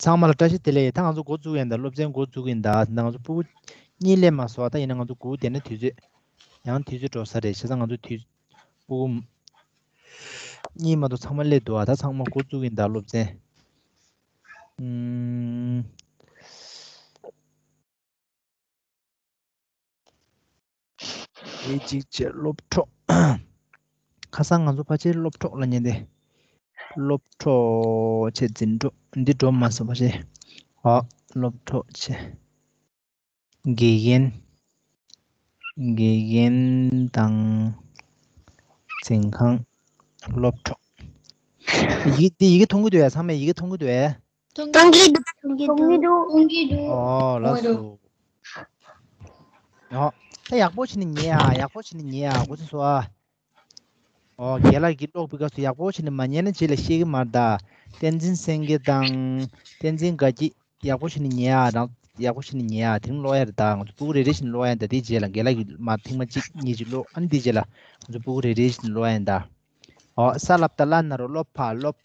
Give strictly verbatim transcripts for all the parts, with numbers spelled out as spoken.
ཚང་མ་ལ་བཀྲ་ཤིས་བདེ་ལེགས། ད་ང་ཚོ་འགོ་བཙུགས་ཡིན་ད། སློབ་ཚན་འགོ་བཙུགས་ཡིན་ད། ད་ང་ཚོ་ཕྲུ་གུ་གཉིས་སླེབས་མ་སོང་། ད་ཡིན་ན་ང་ཚོ་སྒུག་བསྡད་ན་དུས་ཚོད་ཡང་དུས་ཚོད་འགྲོ་ས་རེད། བྱས་ཙང་ང་ཚོ་དུས་ཕྲུ་གུ་གཉིས་མ་གཏོགས་ཚང་མ་སླེབས་འདུག་ཨ། ད་ཚང་མ་འགོ་བཙུགས་ཡིན་ད་སློབ་ཚན། ཨུམ། དེ་གཅིག་བྱས་སློབ་གྲོགས། ཁ་སང་ང་ཚོ་ཕལ་ཆེར་སློབ་གྲོགས་ལབ་མཁན་དེ། སློབ་གྲོགས་བྱས་འཛིན་གྲོགས་འདི་འགྲོ་མ་སོང་ཕལ་ཆེར། ཨོ། སློབ་གྲོགས་བྱས། དགེ་རྒན། དགེ་རྒན་དང་འཛིན་ཁང་། སློབ་གྲོགས། ཡི་གེ་འདི་ཡི་གེ་མཐོང་གི་འདུག་ཨེ། ཚང་མས་ཡི་གེ་མཐོང་གི་འདུག་ཨེ། མཐོང་གི་འདུག་མཐོང་གི་འདུག་མཐོང་གི་འདུག་ཨོ་ལགས་སོ། ཨོ། ད་ཡག་པོ་བྱས་ནས་ཉན་ཨ། ཡག་པོ་བྱས་ནས་ཉན་ཨ། གོ་ཚོད་སོང་ཨ། ཨོ། རྒན་ལགས་ཀྱིས་ཀློག་པའི་སྐབས་སུ་ཡག་པོ་བྱས་ནས་མ་ཉན་ན་རྗེས་ལ་ཤེས་ཀྱི་མ་རེད་ད། བསྟན་འཛིན་སེང་གེ་དང་། བསྟན་འཛིན་དགའ་སྐྱིད། ཡག་པོ་བྱས་ནས་ཉན་ཨ། རང་ཡག་པོ་བྱས་ནས་ཉན་ཨ། དེ་རིང་ཀློག་ཡ་རེད་ད། ང་ཚོ་ཕྲུ་གུ་རེ་རེ་བཞིན་ཀློག་ཡ་ཡིན་ད། དེའི་རྗེས་ལ་རྒན་ལགས་ཀྱིས་མར་ཐེངས་མ་གཅིག་གཉིས་ཅིག་ཀློག་ཨ་ནི་དེའི་རྗེས་ལ་ང་ཚོ་ཕྲུ་གུ་རེ་རེ་བཞིན་ཀློག་ཡ་ཡིན་ད། ཨོ། ས་ལ་བཏགས་སླ་ན་རོ་སློ་ཕ་སློབ།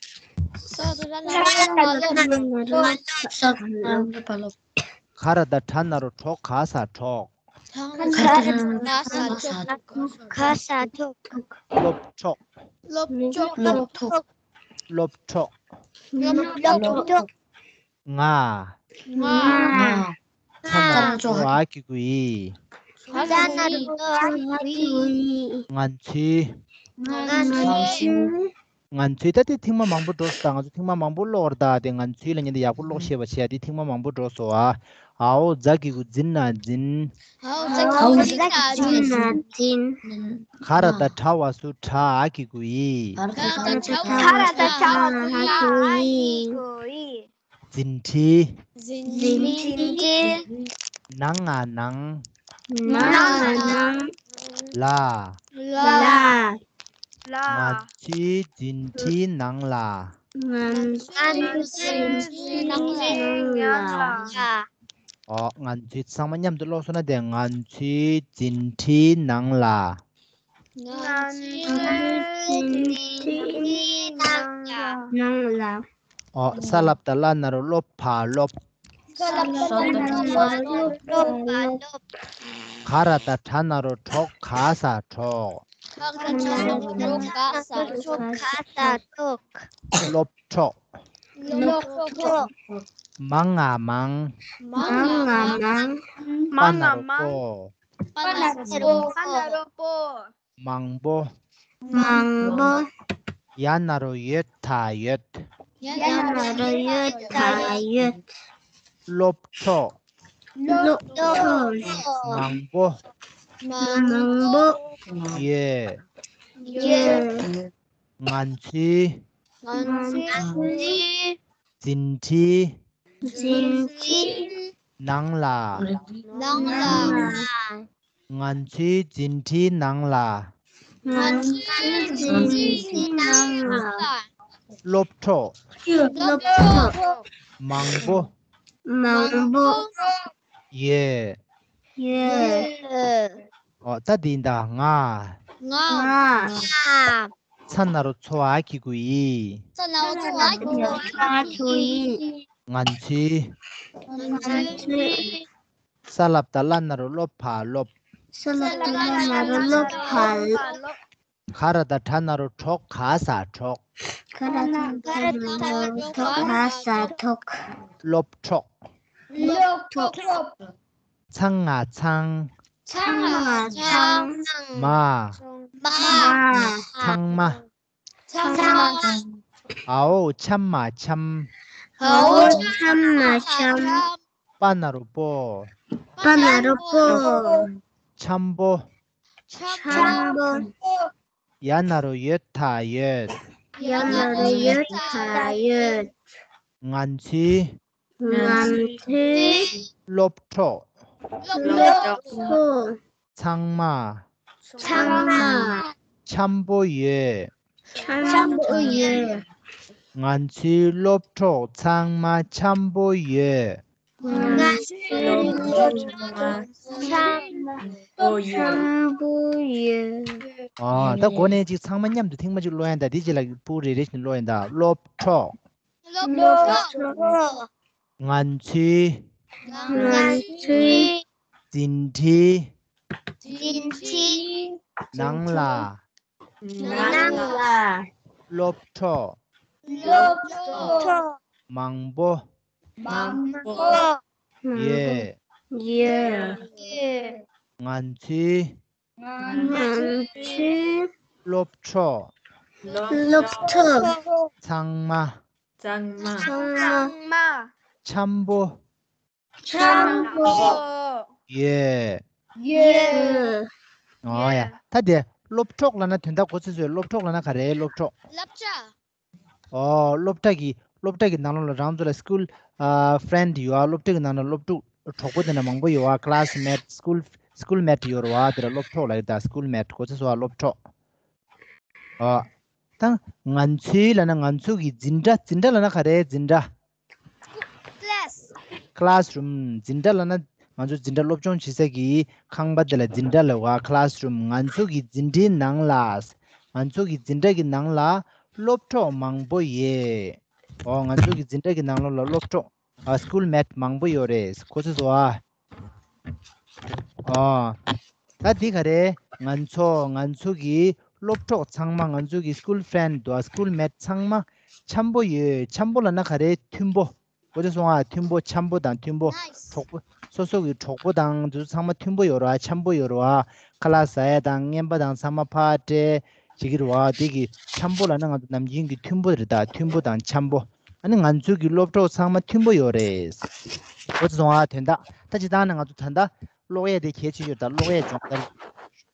ས་ལ་བཏགས་སླ་ན་རོ་སློ་ཕ་སློབ། ས་ལ་བཏགས་སླ་ན་རོ་སློ་ཕ་སློབ། ག་ར་བཏགས་གྲ་ན་རོ་གྲོ་ག་ས་གྲོགས། ག་ར་བཏགས་གྲ་ན་རོ་གྲོ་ག་ས་གྲོགས། ག་ས་གྲོགས། སློབ་གྲོགས། སློབ་གྲོགས། སློབ་གྲོགས། སློབ་གྲོགས། སློབ་གྲོགས། ང་། ང་། ང་། ཚ་ན་རོ་ཚོ་འ་གི་གུ་ཡི། ཚ་ན་རོ་ཚོ་འ་གི་གུ་ཡི། ང་ཚོའི། ང་ཚོའི། ང་ཚོའི། ད་དེ་ཐེངས་མ་མང་པོ་འགྲོ་སོང་ད། ང་ཚོ་ཐེངས་མ་མང་པོ་ཀློག་རེད་ད། དེ་ང་ཚོའི་ལབ་མཁན་དེ་ཡག་པོ་ཀློག་ཤེས་པ་བྱས་ཡ། དེ་ཐེངས་མ་མང་པོ་འགྲོ་སོང་ཨ། འ་འོག་ཛ་གི་གུ་འཛི་ན་འཛིན། འ་འོག་ཛ་གི་གུ་འཛི་ན་འཛིན། ག་ར་བཏགས་གྲ་བ་སུ་གྲ་འ་གི་གུ་ཡི། ག་ར་བཏགས་གྲ་བ་སུ་གྲ་འ་གི་གུ་ཡི། འཛིན་ཁྲིའི། འཛིན་ཁྲིའི། ནང་ང་ནང་། ནང་ང་ནང་། ལ། ལ། ལ། ང་ཚོའི་འཛིན་ཁྲིའི་ནང་ལ། ང་ཚོའི་འཛིན་ཁྲིའི་ནང་ལ། ཨོ། ང་ཚོའི། ཚང་མ་མཉམ་དུ་ཀློག་སོང་ན་དེ། ང་ཚོའི་འཛིན་ཁྲིའི་ནང་ལ། ང་ཚོའི་འཛིན་ཁྲིའི་ནང་ལ། ནང་ལ། ཨོ། ས་ལ་བཏགས་སླ་ན་རོ་སློ་ཕ་སློབ། ས་ལ་བཏགས་སླ་ན་རོ་སློ་ཕ་སློབ། ག་ར་བཏགས་གྲ་ན་རོ་གྲོ་ག་ས་གྲོགས། ག་ར་བཏགས་གྲ་ན་རོ་གྲོ་ག་ས་གྲོགས། སློབ་གྲོགས། སློབ་གྲོགས། མ་ང་མང་། མ་ང་མང་། པ་ན་རོ་པོ། པ་ན་རོ་པོ། མང་པོ། མང་པོ། ཡ་ན་རོ་ཡོ་ད་ཡོད། ཡ་ན་རོ་ཡོ་ད་ཡོད། སློབ་གྲོགས། སློབ་གྲོགས། མང་པོ། མང་པོ། ཡོད། ཡོད། ང་ཚོའི། ང་ཚོའི། འཛིན་ཁྲིའི། འཛིན་ཁྲིའི། ནང་ལ། ནང་ལ། ང་ཚོའི་འཛིན་ཁྲིའི་ནང་ལ། ང་ཚོའི་འཛིན་ཁྲིའི་ནང་ལ། སློབ་གྲོགས། སློབ་གྲོགས། མང་པོ། མང་པོ། ཡོད། ཡོད། ཨོ། ད་འདི་ཡིན་ད། ང་། ང་། ང་། ཚ་ན་རོ་ཚོ་འ་གི་གུ་ཡི། ཚ་ན་རོ་ཚོ་འ་གི་གུ་ཡི། ང་ཚོའི། ང་ཚོའི། ས་ལ་བཏགས་སླ་ན་རོ་སློ་ཕ་སློབ། ས་ལ་བཏགས་སླ་ན་རོ་སློ་ཕ་སློབ། ག་ར་བཏགས་གྲ་ན་རོ་གྲོ་ག་ས་གྲོགས། ག་ར་བཏགས་གྲ་ན་རོ་གྲོ་ག་ས་གྲོགས། སློབ་གྲོགས། སློབ་གྲོགས། ཚ་ང་ཚང་། ཚ་ང་ཚང་། མ། མ། ཚང་མ། ཚང་མ། འ་འོག་འཆམ་མ་འཆམ། འ་འོག་འཆམ་མ་འཆམ། པ་ན་རོ་པོ། པ་ན་རོ་པོ། འཆམ་པོ། འཆམ་པོ། ཡ་ན་རོ་ཡོ་ད་ཡོད། ཡ་ན་རོ་ཡོ་ད་ཡོད། ང་ཚོའི། ང་ཚོའི། སློབ་གྲོགས། སློབ་གྲོགས། ཚང་མ། ཚང་མ། འཆམ་པོ་ཡོད། འཆམ་པོ་ཡོད། ང་ཚོའི་སློབ་གྲོགས་ཚང་མ་འཆམ་པོ་ཡོད། ང་ཚོའི་སློབ་གྲོགས་ཚང་མ་འཆམ་པོ་ཡོད། ཨ། ད་འགོ་ནས་ཅིག་ཚང་མ་མཉམ་དུ་ཐེངས་མ་གཅིག་ཀློག་ཡ་ཡིན་ད། དེའི་རྗེས་ལ་ཕྲུ་གུ་རེ་རེ་བཞིན་ཀློག་ཡ་ཡིན་ད། སློབ་གྲོགས། སློབ་གྲོགས། ང་ཚོའི། ང་ཚོའི། འཛིན་གྲྭའི། འཛིན་གྲྭའི། ནང་ལ། ནང་ལ། སློབ་གྲོགས། སློབ་གྲོགས། མང་པོ། མང་པོ། ཡོད། ཡོད། ང་ཚོའི། ང་ཚོའི། སློབ་གྲོགས། སློབ་གྲོགས། ཚང་མ། ཚང་མ། ཚང་མ། འཆམ་པོ། འཆམ་པོ། ཡོད། ཡོད། ཨོ་ཡ། ད་དེ་སློབ་གྲོགས་ལབ་ན་དོན་དག་གོ་ཚོད་ཚོད། སློབ་གྲོགས་ལབ་ན་ག་རེ། སློབ་གྲོགས། སློབ་གྲྭ། ཨོ། སློབ་གྲྭ་གི། སློབ་གྲྭ་གི་ནང་ལོགས་ལ་རང་ཚོ་ལ་school friend ཡོད་ཨ། སློབ་གྲྭ་གི་ནང་ལ་སློབ་ཕྲུག་གྲོགས་པོ་དེ་འདྲ་མང་པོ་ཡོད་ཨ། classmate, school schoolmate ཡོད་རེད་བ། དེ་ལ་སློབ་གྲོགས་ལབ་ཡོད། ད་schoolmate གོ་ཚོད་ཚོད་ཨ། སློབ་གྲོགས། ཨོ། ད་ང་ཚོའི་ལབ་ན་ང་ཚོ་གི། འཛིན་གྲྭ། འཛིན་གྲྭ་ལབ་ན་ག་རེ། འཛིན་གྲྭ། class. classroom. འཛིན་གྲྭ་ལབ་ན་ང་ཚོ་འཛིན་གྲྭ་སློབ་སྦྱོང་བྱེད་ས་གི་ཁང་པ་དེ་ལ་འཛིན་གྲྭ་ལབ་པ། classroom. ང་ཚོ་གི་འཛིན་གྲྭའི་ནང་ལ། ང་ཚོ་གི་འཛིན་གྲྭ་གི་ནང་ལ་སློབ་གྲོགས་མང་པོ་ཡོད། ཨོ། ང་ཚོ་གི་འཛིན་གྲྭ་གི་ནང་ལོགས་ལ་སློབ་གྲོགས། ཨ། schoolmate མང་པོ་ཡོད་རེད། གོ་ཚོད་ཚོད་ཨ། ཨོ། ད་འདི་ག་རེ། ང་ཚོ། ང་ཚོ་གི་སློབ་གྲོགས་ཚང་མ། ང་ཚོ་གི་school friend དང་schoolmate ཚང་མ་འཆམ་པོ་ཡོད། འཆམ་པོ་ལབ་ན་ག་རེ། མཐུན་པོ། གོ་ཚོད་སོང་ཨ། མཐུན་པོ། འཆམ་པོ་དང་མཐུན་པོ། Nice. གྲོགས་པོ། སོ་སོ་གི་གྲོགས་པོ་དང་དེ་ཚོ་ཚང་མ་མཐུན་པོ་ཡོད་རེད་བ། འཆམ་པོ་ཡོད་རེད་བ། ཁ་ལག་ཟ་ཡ་དང་རྔན་པ་དང་ཚང་མ་ཕར་སྤྲད་བྱེད་ཀྱི་རེད་བ། དེ་གི་འཆམ་པོ་ལབ་ན་ང་ཚོ་ནམ་རྒྱུན་གྱི་མཐུན་པོ་རེད། ད་མཐུན་པོ་དང་འཆམ་པོ། ཨ་ནི་ང་ཚོ་གི་སློབ་གྲོགས་ཚང་མ་མཐུན་པོ་ཡོད་རེད། གོ་ཚོད་སོང་ཨ། དོན་དག་ད་སྤྱིར་བཏང་ནས་ང་ཚོ་ད་ལྟ་ཀློག་ཡས་དེ་གལ་ཆེ་ཤོས་རེད། ད་ཀློག་ཡས་སྦྱོང་བརྡར།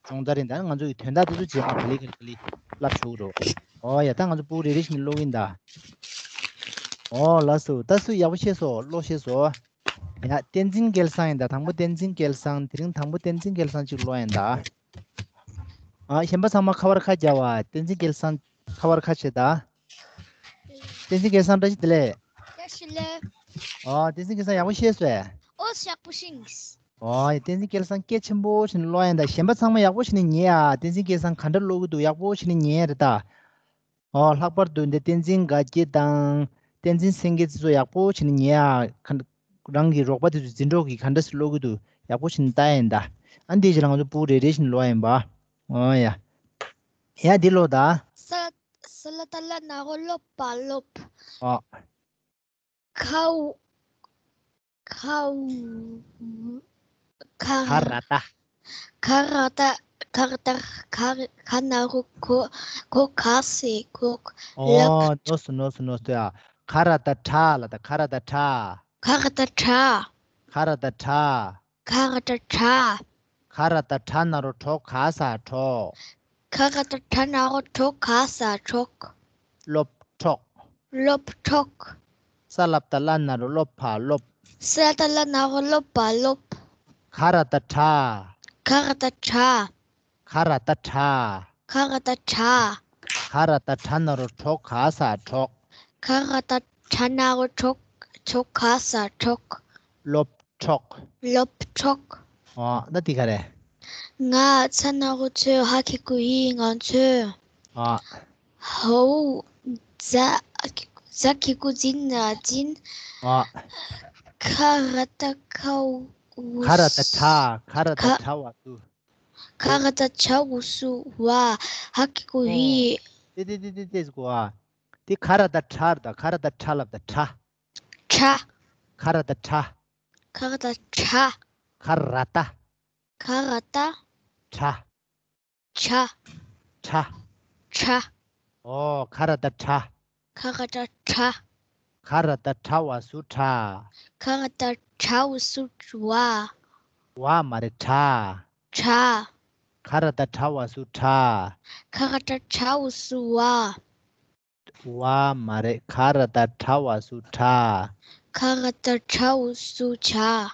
སྦྱོང་བརྡར་ཡིན། ད་ང་ཚོ་གི་དོན་དག་དེ་ཚོ་རྗེས་མ་ག་ལེ་ག་ལེ་ག་ལེ་བསླབ་ཆོག་གི་རེད། ཨོ་ཡ། ད་ང་ཚོ་ཕྲུ་གུ་རེ་རེ་བཞིན་ཀློག་གིན་གདའ། ཨོ་ལགས་སོ། ད་སུ་ཡག་པོ་ཤེས་སོང་། ཀློག་ཤེས་སོང་། ཡ། བསྟན་འཛིན་སྐལ་བཟང་ཡིན་ད། དང་པོ་བསྟན་འཛིན་སྐལ་བཟང་། དེ་རིང་དང་པོ་བསྟན་འཛིན་སྐལ་བཟང་ཅིག་ཀློག་ཡིན་ད། ཨ། གཞན་པ་ཚང་མ་ཁ་པར་ཁ་རྒྱག་པ། བསྟན་འཛིན་སྐལ་བཟང་ཁ་པར་ཁ་བྱེད་ད། བསྟན་འཛིན་སྐལ་བཟང་བཀྲ་ཤིས་བདེ་ལེགས། བཀྲ་ཤིས་བདེ་ལེགས། ཨོ། བསྟན་འཛིན་སྐལ་བཟང་ཡག་པོ་ཤེས་སོང་ཨེ། ཨོ་ཡག་པོ་ཤེས། ཨོ་ཡ། བསྟན་འཛིན་སྐལ་བཟང་སྐད་ཆེན་པོ་བྱས་ནས་ཀློག་ཡིན་ད། གཞན་པ་ཚང་མ་ཡག་པོ་བྱས་ནས་ཉན་ཨ། བསྟན་འཛིན་སྐལ་བཟང་ག་འདྲ་ཀློག་གི་འདུག་ཡག་པོ་བྱས་ནས་ཉན་རེད་ད། ཨོ། ལྷག་པར་དུ་འདི་བསྟན་འཛིན་དགའ་སྐྱིད་དང་བསྟན་འཛིན་སེང་གེ་ཚོ་ཡག་པོ་བྱས་ནས་ཉན་ཨ། ག་འདྲ་རང་གི་རོགས་པ་དེ་ཚོ་འཛིན་གྲོགས་ཀྱིས་ག་འདྲ་སེ་ཀློག་གི་འདུག་ཡག་པོ་བྱས་ནས་ལྟ་ཡིན་ད། ཨ་འདིའི་རྗེས་ལ་ང་ཚོ་ཕྲུ་གུ་རེ་རེ་བཞིན་ཀློག་ཡིན་པ། ཨོ་ཡ། ཡ་འདི་ཀློག་ད། ས་ས་ལ་བཏགས་སླ་ན་རོ་སློབ་པ་སློབ། ཨོ། ཁ་འུ་ཁ་འུ་ཁ་ཁ་ར་བཏགས། ཁ་ར་བཏགས། ཁ་ར་བཏགས། ཁ་ཁ་ན་རོ་ཁོ། ཁོ་ཁ་ས་ཁོག་ཨོ། ལགས། ནོར་སོང་ནོར་སོང་ནོར་སོང་ཡ། ཁ་ར་བཏགས་ཁྲ་ལབ་ད། ཁ་ར་བཏགས་ཁྲ། ཁ་ར་བཏགས་ཁྲ། ཁ་ར་བཏགས་ཁྲ། ཁ་ར་བཏགས་ཁྲ། ཁ་ར་བཏགས་ཁྲ་ན་རོ་ཁྲོ། ཁ་ས་ཁྲོག་ཁ་ས་ཁྲོག་ཁ་ར་བཏགས་ཁྲ་ན་རོ་ཁྲོ་ཁ་ས་ཁྲོག་སློབ་ཕྲུག་སློབ་ཕྲུག་ས་ལ་བཏགས་སླ་ན་རོ་སློ་ཕ་སློབ། ས་ལ་བཏགས་སླ་ན་རོ་སློ་པ་སློབ། ཁ་ར་བཏགས་ཁྲ། ཁ་ར་བཏགས་ཁྲ། ཁ་ར་བཏགས་ཁྲ། ཁ་ར་བཏགས་ཁྲ། ཁ་ར་བཏགས་ཁྲ་ན་རོ་ཁྲོ་ཁ་ས་ཁྲོག་ཁ་ར་བཏགས་ཁྲ་ན་རོ་ཁྲོ་ཁྲོ་ཁ་ས་ཁྲོག་སློབ་ཕྲུག་སློབ་ཕྲུག་ཨ། ད་འདི་ག་རེ། ང་ཚ་ན་རོ་ཚོ་ཧ་གི་གུ་ཡི་ང་ཚོ། ཨ། ཧོ། ཛ་ཛ་གི་གུ་ཛི་ན་ཛིན། ཨ། ཁ་ར་བཏགས་ཁྲ་འུ། ཁ་ར་བཏགས་ཁྲ། ཁ་ར་བཏགས་ཁྲ་བ་སུ། ཁ་ར་བཏགས་ཁྲ་འུ་སུ་བ། ཧ་གི་གུ་ཡི། ཏེ་ཏེ་ཏེ་ཏེ་ཏེ་གོ་ཨ། དེ་ཁ་ར་བཏགས་ཁྲ་རེད་ད། ཁ་ར་བཏགས་ཁྲ་ལབ་ད། ཁྲ། ཁྲ། ཁ་ར་བཏགས་ཁྲ། ཁ་ར་བཏགས་ཁྲ། ཁ་ར་བཏགས། ཁ་ར་བཏགས། ཁྲ། ཁྲ། ཁྲ། ཁྲ། ཁྲ། ཨོ། ཁ་ར་བཏགས་ཁྲ། ཁ་ར་བཏགས་ཁྲ། ཁ་ར་བཏགས་ཁྲ་བ་སུ་ཁྲ། ཁ་ར་བཏགས་ཁྲ་འུ་སུ་བ། བ་མ་རེད་ཁྲ། ཁྲ། ཁ་ར་བཏགས་ཁྲ་བ་སུ་ཁྲ། ཁ་ར་བཏགས་ཁྲ་འུ་སུ་བ། བ་མ་རེད། ཁ་ར་བཏགས་ཁྲ་བ་སུ་ཁྲ། ཁ་ར་བཏགས་ཁྲ་འུ་སུ་ཁྲ།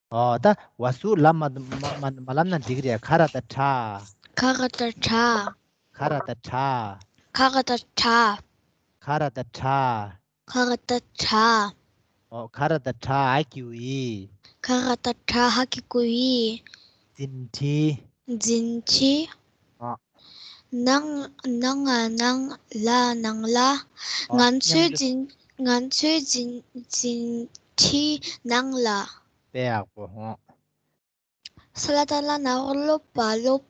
ཨོ། ད་བ་སུ་ལབ་མ་མ་མ་མ་ལབ་ན་འགྲིག་གི་རེད། ཁ་ར་བཏགས་ཁྲ། ཁ་ར་བཏགས་ཁྲ། ཁ་ར་བཏགས་ཁྲ། ཁ་ར་བཏགས་ཁྲ། ཁ་ར་བཏགས་ཁྲ། ཁ་ར་བཏགས་ཁྲ། ཨོ། ཁ་ར་བཏགས་ཁྲ་ཧ་གི་གུ་ཡི། ཁ་ར་བཏགས་ཁྲ་ཧ་གི་གུ་ཡི། འཛིན་གྲྭའི། འཛིན་གྲྭའི། ཨ། ནང་ནང་ང་ནང་ལ་ནང་ལ། ཨ། ང་ཚོའི་མཉམ་དུ། འཛིན་ང་ཚོའི་འཛིན་འཛིན་ ཁྲིའི་ནང་ལ། དཔེ་ཡག་པོ། ཧོ། ས་ལ་བཏགས་སླ་ན་རོ་སློབ་པ་སློབ།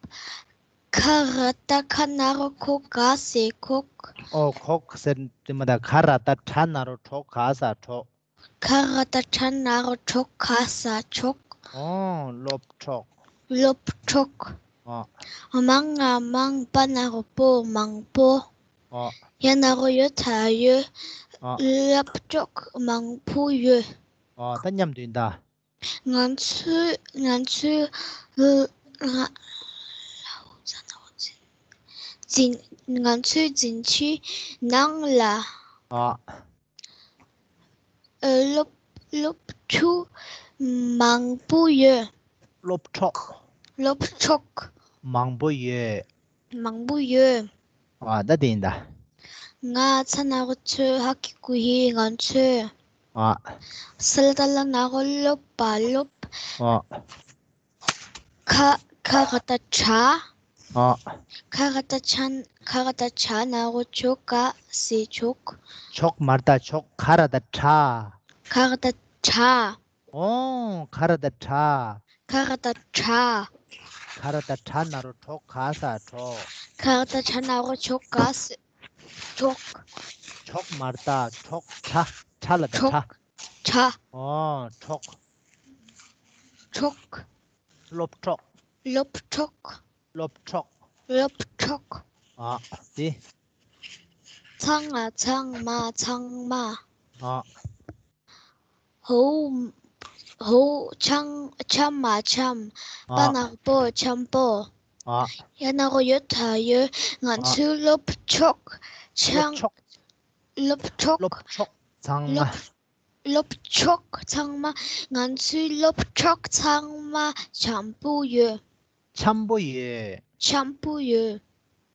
ཁ་ར་བཏགས་ཁ་ན་རོ་ཁོ་ག་ས་ཁོག་ཨོ་ཁོག་ཟེར་དུས་མ་ད་ཁ་ར་བཏགས་ཁྲ་ན་རོ་ཁྲོ་ག་ས་ཁྲོ། ཁ་ར་བཏགས་ཁྲ་ན་རོ་ཁྲོ་ག་ས་ཁྲོག་ཨོ་སློབ་ཁྲོག་སློབ་ཁྲོག་ཨོ། མ་ང་མང་པ་ན་རོ་པོ་མང་པོ། ཨོ། ཡ་ན་རོ་ཡོ་ད་ཡོད། ཨོ། སློབ་ཁྲོག་མང་པོ་ཡོད། ཨོ་ད་མཉམ་དུ་ཡིན་ད། ང་ཚོས་ང་ཚོས་ང་འཛིན་ང་ཚོའི་འཛིན་གྲྭའི་ནང་ལ། ཨོ། སློབ་སློབ་ཕྲུག་མང་པོ་ཡོད། སློབ་ཕྲུག་སློབ་ཕྲུག་མང་པོ་ཡོད། མང་པོ་ཡོད། ཨ་ད་དེ་ཡིན་ད། ང་ཚ་ན་གོ་ཚོད་ཧ་གི་གུ་ཧི་ང་ཚོས། ཨ། ས་ལ་བཏགས་སླ་ན་རོ་སློབ་པ་སློབ། ཨ། ཁ་ཁ་ག་བཏགས་ཁྲ། ཨ། ཁ་ག་བཏགས་ཁྲ་ཁ་ག་བཏགས་ཁྲ་ན་རོ་ཁྲོ་ག་ས་ཁྲོག་ཁྲོག་མ་རེད་ད། ཁྲོག་ཁ་ར་བཏགས་ཁྲ། ཁ་ག་བཏགས་ཁྲ། ཨོ། ཁ་ར་བཏགས་ཁྲ། ཁ་ག་བཏགས་ཁྲ། ཁ་ར་བཏགས་ཁྲ་ན་རོ་ཁྲོ་ག་ས་ཁྲོག་ཁ་ག་བཏགས་ཁྲ་ན་རོ་ཁྲོ་ག་ས་ཁྲོག་ཁྲོག་མ་རེད་ད། ཁྲོག་ཁྲ། ཁྲ་ལ་ད་ཁྲ། ཁྲོག་ཁྲ། ཨོ། ཁྲོག་ཁྲོག་སློབ་ཁྲོག་སློབ་ཁྲོག་སློབ་ཁྲོག་སློབ་ཁྲོག་ཨ། དེ། ཚང་ང་ཚང་མ་ཚང་མ། ཨ། ཧོ། ཧོ། ཆང་ཆམ་མ་ཆམ། པ་ཨ། ནག་པོ་ཆམ་པོ། ཨ། ཡ་ན་རོ་ཡོ་ད་ཡོད། ང་ཨ། ཚོའི་སློབ་ཕྲུག་ཆང་སློབ་ཕྲུག་སློབ་ཕྲུག་སློབ་ཕྲུག་ཚང་མ། སློབ་སློབ་ཕྲུག་ཚང་མ། ང་ཚོའི་སློབ་ཕྲུག་ཚང་མ་འཆམ་པོ་ཡོད། འཆམ་པོ་ཡོད། འཆམ་པོ་ཡོད།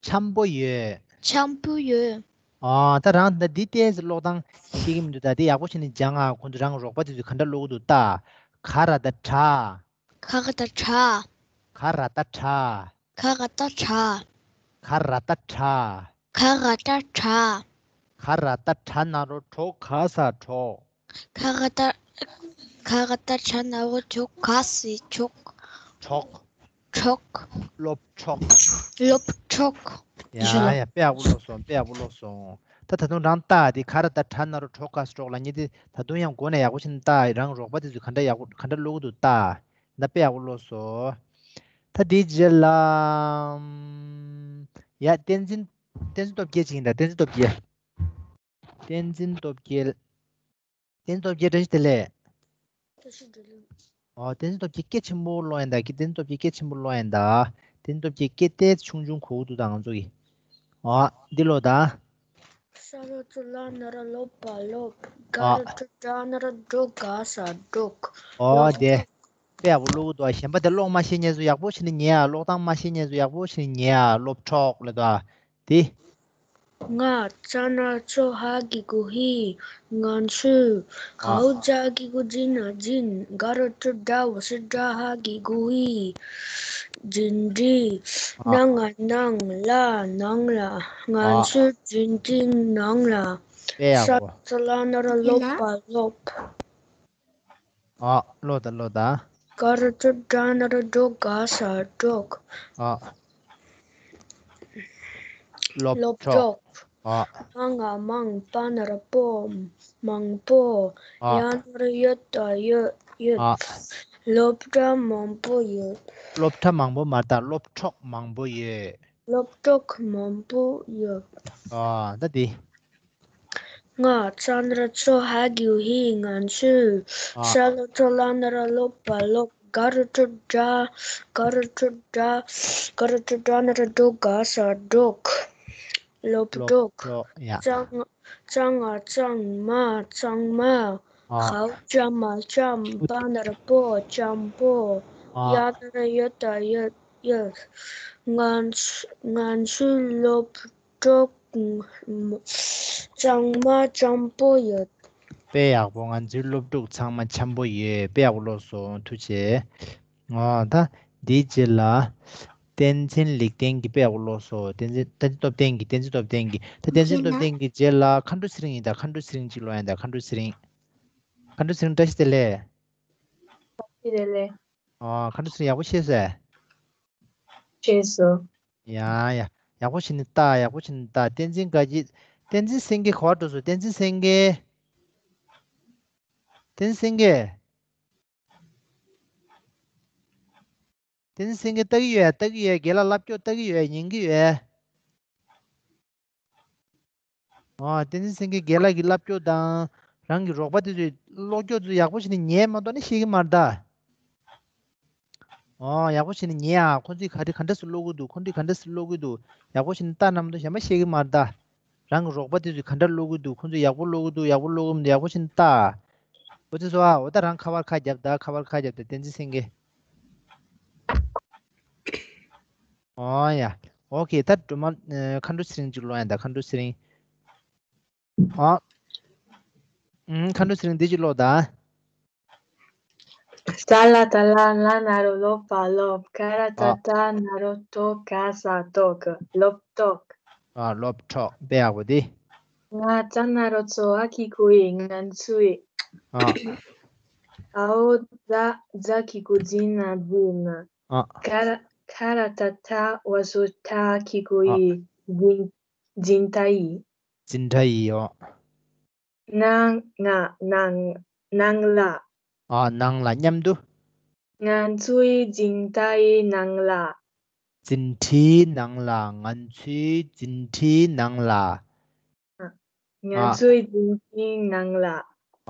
འཆམ་པོ་ཡོད། འཆམ་པོ་ཡོད། ཨ། ད་རང་ད་འདི་ཏོག་ཙམ་ཀློག་སྟངས་ཤེས་ཀྱི་མི་འདུག་ད་འདི་ཡག་པོ་བྱས་ནས་སྦྱང་ཨ། ཁོང་ཚོ་རང་རོགས་པ་དེ་ཚོས་ག་འདྲ་ཀློག་གི་འདུག་ལྟ། ཁ་ར་བཏགས་ཁྲ། ཁ་ག་བཏགས་ཁྲ། ཁ་ར་བཏགས་ཁྲ། ཁ་ག་བཏགས་ཁྲ། ཁ་ར་བཏགས་ཁྲ། ཁ་ར་བཏགས་ཁྲ། ཁ་ར་བཏགས་ཁྲ་ན་རོ་ཁྲོ་ག་ས་ཁྲོག་ཁ་ག་བཏགས་ཁ་ག་བཏགས་ཁྲ་ན་རོ་ཁྲོ་ག་ས་ཁྲོག་ཁྲོག་ཁྲོག་སློབ་ཁྲོག་སློབ་ཁྲོག་ཡ་ཡ། དཔེ་ཡག་པོ་ཀློག་སོང་། དཔེ་ཡག་པོ་ཀློག་སོང་། ད་ད་དུང་རང་ལྟ་དེ། ཁ་ར་བཏགས་ཁྲ་ན་རོ་ཁྲོ་ག་ས་ཁྲོག་ལབ་མཁན་དེ་ད་དུང་ཡང་མགོ་ནས་ཡག་པོ་བྱས་ནས་ལྟ། རང་རོགས་པ་དེ་ཚོས་ག་འདྲ་ཡག་པོ་ག་འདྲ་ཀློག་གི་འདུག་ལྟ། ད་དཔེ་ཡག་པོ་ཀློག་སོང་། ད་དེའི་རྗེས་ལ། ཡ། བསྟན་འཛིན། བསྟན་འཛིན་སྟོབས་རྒྱལ་ཅིག་ཡིན་ད། བསྟན་འཛིན་སྟོབས་རྒྱལ། བསྟན་འཛིན་སྟོབས་རྒྱལ། བསྟན་འཛིན་སྟོབས་རྒྱལ། བཀྲ་ཤིས་བདེ་ལེགས། བཀྲ་ཤིས་བདེ་ལེགས། ཨོ། བསྟན་འཛིན་སྟོབས་རྒྱལ་སྐད་ཆེན་པོ་ཀློག་ཡིན་ད། བསྟན་འཛིན་སྟོབས་རྒྱལ་སྐད་ཆེན་པོ་ཀློག་ཡིན་ད། བསྟན་འཛིན་སྟོབས་རྒྱལ་སྐད་ཏོག་ཙམ་ཆུང་ཆུང་གོ་གི་འདུག་ད་ང་ཚོ་གི། ཨོ། འདི་ཀློག་ད། ས་ལ་བཏགས་སླ་ན་རོ་སློབ་པ་སློབ། ག་ཨོ། ར་བཏགས་གྲ་ན་རོ་གྲོ་ག་ས་གྲོག་ཨོ་དེ། དཔེ་ཡག་པོ་ཀློག་གི་འདུག་ཨ། གཞན་པ་དེ་ཀློག་མ་ཤེས་མཁན་ཚོ་ཡག་པོ་བྱས་ནས་ཉན་ཨ། ཀློག་སྟངས་མ་ཤེས་མཁན་ཚོ་ཡག་པོ་བྱས་ནས་ཉན་ཨ། སློབ་ཁྲོག་ལབ་འདུག་ཨ། དེ། ང་ཚ་ན་ཚོ་ཧ་གི་གུ་ཧི། ང་ཚོས། ཨ། ཧའོ་ཇ་གི་གུ་ཇི་ན་ཇིན། ག་ར་བཏགས་གྲ་བ་ས་གྲ་ཧ་གི་གུ་ཧི། འཛིན་གྲྭའི། ཨ། ན་ང་ནང་། ལ་ནང་ལ། ང་། ཨ། ཚོའི་འཛིན་གྲྭའི་ནང་ལ། དཔེ་ཡག་པོ། ས་ལ་བཏགས་སླ་ན་རོ་སློབ་པ་སློབ། ཨ། ཀློག་ད་ཀློག་ད། ག་ར་བཏགས་གྲ་ན་རོ་གྲོ་ག་ས་གྲོག་ཨ། སློབ་སློབ་ཁྲོག་ཁྲོག་ཨ། མ་ང་མང་པ་ན་རོ་པོ་མང་པོ། ཨ། ཡ་ན་རོ་ཡོ་ད་ཡོད་ཡོད། ཨ། སློབ་གྲྭ་མང་པོ་ཡོད། སློབ་གྲྭ་མང་པོ་མ་རེད་ད། སློབ་ཁྲོག་མང་པོ་ཡོད། སློབ་ཁྲོག་མང་པོ་ཡོད། ཨ། ད་དེ། ང་ཚ་ན་རོ་ཚོ་ཧ་གི་གུ་ཧི། ང་ཚོས། ཨ། ས་ལ་བཏགས་སླ་ན་རོ་སློབ་པ་སློབ། ག་ར་བཏགས་གྲ། ག་ར་བཏགས་གྲ། ག་ར་བཏགས་གྲ་ན་རོ་གྲོ་ག་ས་གྲོག་སློབ་སློབ་གྲོག་ཁྲོག་ཡ། ཚ་ང་ཚ་ང་ཚང་མ་ཚང་མ། ཨ། ཧའོ་ཇ་མ་ལྕམ། པ་ན་རོ་པོ་ལྕམ་པོ། ཨ། ཡ་ན་རོ་ཡོ་ད་ཡོད་ཡོད། ང་ཚོ་ང་ཚོའི་སློབ་གྲོགས་ཚང་མ་འཆམ་པོ་ཡོད། དཔེ་ཡག་པོ། ང་ཚོའི་སློབ་ཕྲུག་ཚང་མ་འཆམ་པོ་ཡོད། དཔེ་ཡག་པོ་ཀློག་སོང་། ཐུགས་རྗེ་ཆེ། ཨོ་ད་འདིའི་རྗེས་ལ། བསྟན་འཛིན་ལེགས་ལྡན་གྱིས་དཔེ་ཡག་པོ་ཀློག་སོང་། བསྟན་འཛིན་བསྟན་འཛིན་སྟོབས་ལྡན་གྱིས། བསྟན་འཛིན་སྟོབས་ལྡན་གྱིས། ད་བསྟན་འཛིན་སྟོབས་ལྡན་གྱི་རྗེས་ལ་མཁའ་འགྲོ་ཚེ་རིང་ཡིན་ད། མཁའ་འགྲོ་ཚེ་རིང་གཅིག་ཀློག་ཡིན་ད། མཁའ་འགྲོ་ཚེ་རིང་། མཁའ་འགྲོ་ཚེ་རིང་བཀྲ་ཤིས་བདེ་ལེགས། བཀྲ་ཤིས་བདེ་ལེགས། ཨོ། མཁའ་འགྲོ་ཚེ་རིང་ཡག་པོ་ཤེས་སོང་། ཤེས་སོང་། ཡ་ཡ། ཡག་པོ་བྱས་ནས་ལྟ། ཡག་པོ་བྱས་ནས་ལྟ། བསྟན་འཛིན་དགའ་སྐྱིད། བསྟན་འཛིན་སེང་གེ་ག་པར་འགྲོ་སོང་། བསྟན་འཛིན་སེང་གེ། བསྟན་འཛིན་སེང་གེ། བསྟན་འཛིན་སེང་གེ་ལྟ་གི་ཡོད། ལྟ་གི་ཡོད། རྒན་ལགས་ལབ་སྐྱོ་ལྟ་གི་ཡོད། ཉན་གི་ཡོད། ཨོ། བསྟན་འཛིན་སེང་གེ་རྒན་ལགས་ཀྱི་ལབ་སྐྱོ་དང་། རང་གི་རོགས་པ་དེ་ཚོས་ཀློག་སྐྱོ་ཚོ་ཡག་པོ་བྱས་ནས་ཉན་མ་གཏོགས་ནི་ཤེས་ཀྱི་མ་རེད་ད། ཨོ། ཡག་པོ་བྱས་ནས་ཉན་ཨ། ཁོ་ཚོས་ག་རེ་ག་འདྲ་སེ་ཀློག་གི་འདུག་ཁོ་ཚོས་ག་འདྲ་སེ་ཀློག་གི་འདུག་ཡག་པོ་བྱས་ནས་ལྟ་ན་མ་གཏོགས་གཞན་པ་ཤེས་ཀྱི་མ་རེད་ད། རང་གི་རོགས་པ་དེ་ཚོས་ག་འདྲ་ཀློག་གི་འདུག་ཁོ་ཚོས་ཡག་པོ་ཀློག་གི་འདུག་ཡག་པོ་ཀློག་གི་མི་འདུག་ཡག་པོ་བྱས་ནས་ལྟ། འོ་དེ་ཚོ་ཨ། འོ་ད་རང་ཁ་པར་ཁ་རྒྱབ་ད། ཁ་པར་ཁ་རྒྱབ་ད། བསྟན་འཛིན་སེང་གེ། ཨོ་ཡ། ཨོ་ཁེ། ད་སྒྲོལ་མ། ཨ། མཁའ་འགྲོ་ཚེ་རིང་ཅིག་ཀློག་ཡ་ད། མཁའ་འགྲོ་ཚེ་རིང་། ཨ། ཨུམ། མཁའ་འགྲོ་ཚེ་རིང་འདི་ཅིག་ཀློག་ད། ས་ལ་བཏགས་སླ། ལ་ན་རོ་སློ་བ་སློབ། ཀ་ར་བཏགས་ཨ་ཀྲ། ན་རོ་ཀྲོ། ག་ས་ཀྲོག་སློབ་ཀྲོག་ཨ། སློབ་ཀྲོག་དཔེ་ཡག་པོ་འདི། ང་ཙ་ན་རོ་ཙོ། འ་གི་གུ་འི། ངང་ཚུལ། ཨ། འའོ་ཛ། ཛ་གི་གུ་འཛི། ན་འཛིང་། ཨ། ཁ་ར། ཁ་ར་བཏགས་ཁྲ། འོ་ཟུར་ཁྲ། འ་གི་གུ་ཨ་འི། འཛིན། འཛིན་ཁྲ་འི། འཛིན་ཁྲ་འི། ཨོ། ང་། ང་། ནང་། ནང་ལ། ཨ། ནང་ལ། མཉམ་དུ། ང་ཚོའི་འཛིན་གྲྭའི་ནང་ལ། འཛིན་གྲྭའི་ནང་ལ། ང་ཚོའི་འཛིན་གྲྭའི་ནང་ལ། ང་ཚོའི་འཛིན་གྲྭའི་ནང་ལ།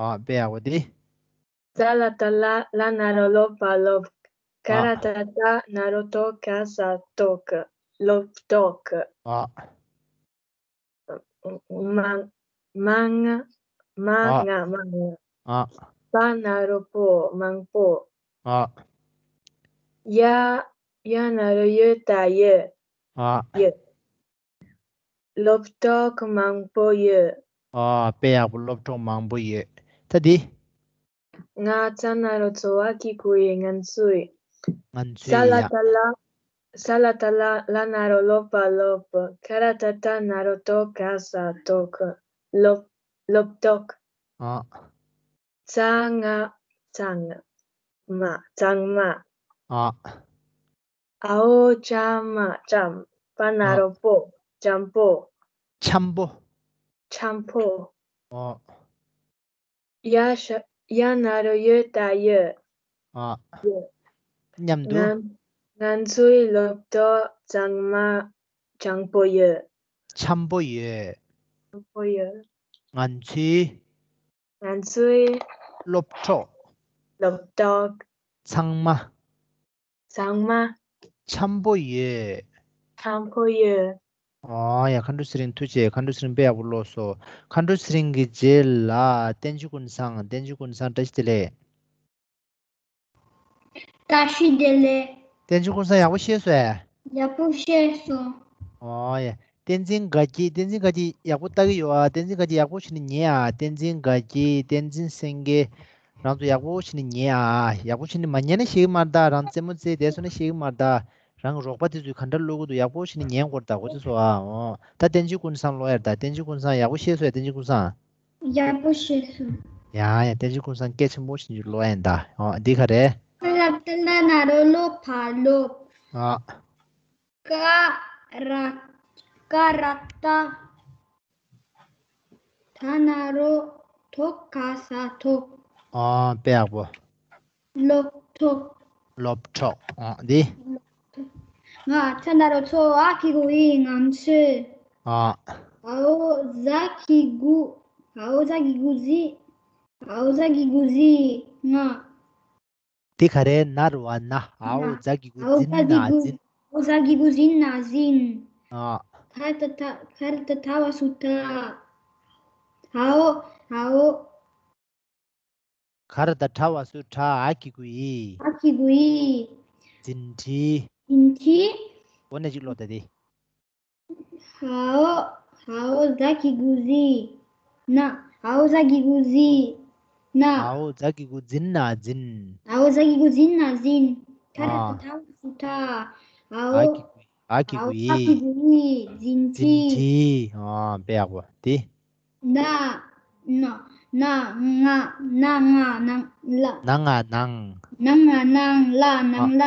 ཨ། དཔེ་ཡག་པོ་འདི། ཙ་ལ་བཏགས་སླ། ལ་ན་རོ་སློ་བ་སློབ། ཀ་ར་བཏགས་ཀྲ། ན་རོ་ཀྲོ། ག་ས་ཀྲོག་སློབ་ཀྲོག་ཨ། མང་། མང་། མ་ང་། མང་། ཨ། པ་ན་རོ་པོ། མང་པོ། ཨ། ཡ། ཡ་ན་རོ་ཡོ་ད་ཡོད། ཨ། ཡོད། སློབ་གྲོགས་མང་པོ་ཡོད། ཨ། དཔེ་ཡག་པོ། སློབ་གྲོགས་མང་པོ་ཡོད། ད་འདི། ང་ཙ་ན་རོ་ཙོ། འ་གི་གུ་འི། ང་ཚོའི། ང་ཚོའི། ས་ལ་ཡ། བཏགས་སླ། ས་ལ་བཏགས་སླ། ལ་ན་རོ་སློ་བ་སློབ། ཀ་ར་བཏགས་ཀྲ། ན་རོ་ཀྲོ། ག་ས་ཀྲོག་སློབ། སློབ་གྲོགས། ཨ། ཙ་ང་། ཙང་མ། ཙང་མ། ཨ། འའོ་ཙ་མ། ཙམ། པ་ན་ཨ། རོ་པོ། ཙམ་པོ། ཙམ་པོ། ཙམ་པོ། ཨོ། ཡ་ཤ། ཡ་ན་རོ་ཡོ་ད་ཡོད། ཨ། ཡོད། མཉམ་དུ། ང་། ང་ཚོའི་སློབ་གྲོགས་ཚང་མ་ཙམ་པོ་ཡོད། ཙམ་པོ་ཡོད། ཙམ་པོ་ཡོད། ང་ཚོའི། ང་ཚོའི། སློབ་གྲོགས། སློབ་གྲོགས། ཚང་མ། ཚང་མ། ཙམ་པོ་ཡོད། ཙམ་པོ་ཡོད། ཨོ་ཡ། མཁའ་འགྲོ་ཚེ་རིང་ཐུགས་རྗེ་ཆེ། མཁའ་འགྲོ་ཚེ་རིང་དཔེ་ཡག་པོ་ཀློག་སོང་། མཁའ་འགྲོ་ཚེ་རིང་གི་རྗེས་ལ་བསྟན་ཆོས་ཀུན་བཟང་། བསྟན་ཆོས་ཀུན་བཟང་བཀྲ་ཤིས་བདེ་ལེགས། བཀྲ་ཤིས་བདེ་ལེགས། བསྟན་ཆོས་ཀུན་བཟང་ཡག་པོ་ཤེས་སོང་ཨེ། ཡག་པོ་ཤེས་སོང་། ཨོ་ཡ། བསྟན་འཛིན་དགའ་སྐྱིད། བསྟན་འཛིན་དགའ་སྐྱིད་ཡག་པོ་ལྟ་གི་ཡོད་ཨ། བསྟན་འཛིན་དགའ་སྐྱིད་ཡག་པོ་བྱས་ནས་ཉན་ཨ། བསྟན་འཛིན་དགའ་སྐྱིད། བསྟན་འཛིན་སེང་གེ། རང་ཚོ་ཡག་པོ་བྱས་ནས་ཉན་ཨ། ཡག་པོ་བྱས་ནས་མ་ཉན་ན་ཤེས་ཀྱི་མ་རེད་ད། རང་རྩེད་མོ་རྩེས་བསྡད་སོང་ན་ཤེས་ཀྱི་མ་རེད་ད། རང་གི་རོགས་པ་དེ་ཚོས་ག་འདྲ་ཀློག་གི་འདུག་ཡག་པོ་བྱས་ནས་ཉན་དགོས་རེད་ད། འོ་དེ་ཚོ་ཨ། འོ་ད་བསྟན་འཛིན་ཀུན་བཟང་ཀློག་ཡ་རེད་ད། བསྟན་འཛིན་ཀུན་བཟང་ཡག་པོ་ཤེས་སོང་ཨེ། བསྟན་འཛིན་ཀུན་བཟང་། ཡག་པོ་ཤེས་སོང་། ཡ་ཡ། བསྟན་འཛིན་ཀུན་བཟང་སྐད་ཆེན་པོ་བྱས་ནས་ཀློག་ཡ་ཡིན་ད། འོ་འདི་ག་རེད། ཀ་ར་བཏགས་སླ། ན་རོ་སློ་བ་སློབ། ཨ། ཀ་ར། ཀ་ར་བཏགས། ད་ན་རོ་ཐོ། ག་ས་ཐོག་ཨ། དཔེ་ཡག་པོ། སློབ་གྲོགས། སློབ་གྲོགས། ཨ། འདི། ང་ཙ་ན་རོ་ཙོ། འ་གི་གུ་འི། ང་ཚོའི། ཨ། འའོ་ཛ་གི་གུ། འའོ་ཛ་གི་གུ་འཛི། འའོ་ཛ་གི་གུ་འཛི། ང་། འདི་ག་རེ། ན་རོ་འ། ན། འའོ་ཛ་གི་གུ་འཛིན། ན་འཛིན། འའོ་ཛ་གི་གུ་འཛིན། ན་འཛིན། ཨ། ག་ར་བཏགས་གྲ། ག་ར་བཏགས་གྲ། འོ་ཟུར་གྲ། འའོ། འའོ། ག་ར་བཏགས་གྲ། འོ་ཟུར་གྲ། འ་གི་གུ་འི། འ་གི་གུ་འི། འཛིན་གྲྭའི། འཛིན་གྲྭའི། འོ་ན་ཅིག་ཀློག་ད་དེ། འའོ། འའོ་ཛ་གི་གུ་འཛི། ན། འའོ་ཛ་གི་གུ་འཛི། ན། འའོ་ཛ་གི་གུ་འཛིན། ན་འཛིན། འའོ་ཛ་གི་གུ་འཛིན། ན་འཛིན། ག་ར་བཏགས་གྲ། འོ་ཟུར་གྲ། འའོ། འ་གི་གུ་འི། འ་གི་གུ་འི། འཛིན་གྲྭའི། འཛིན་གྲྭའི། འོ་དཔེ་ཡག་པོ་དེ། ན། ན། ན་ང་། ན་ང་ནང་ལ། ན་ང་ནང་། ན་ང་ནང་ལ། ནང་ལ།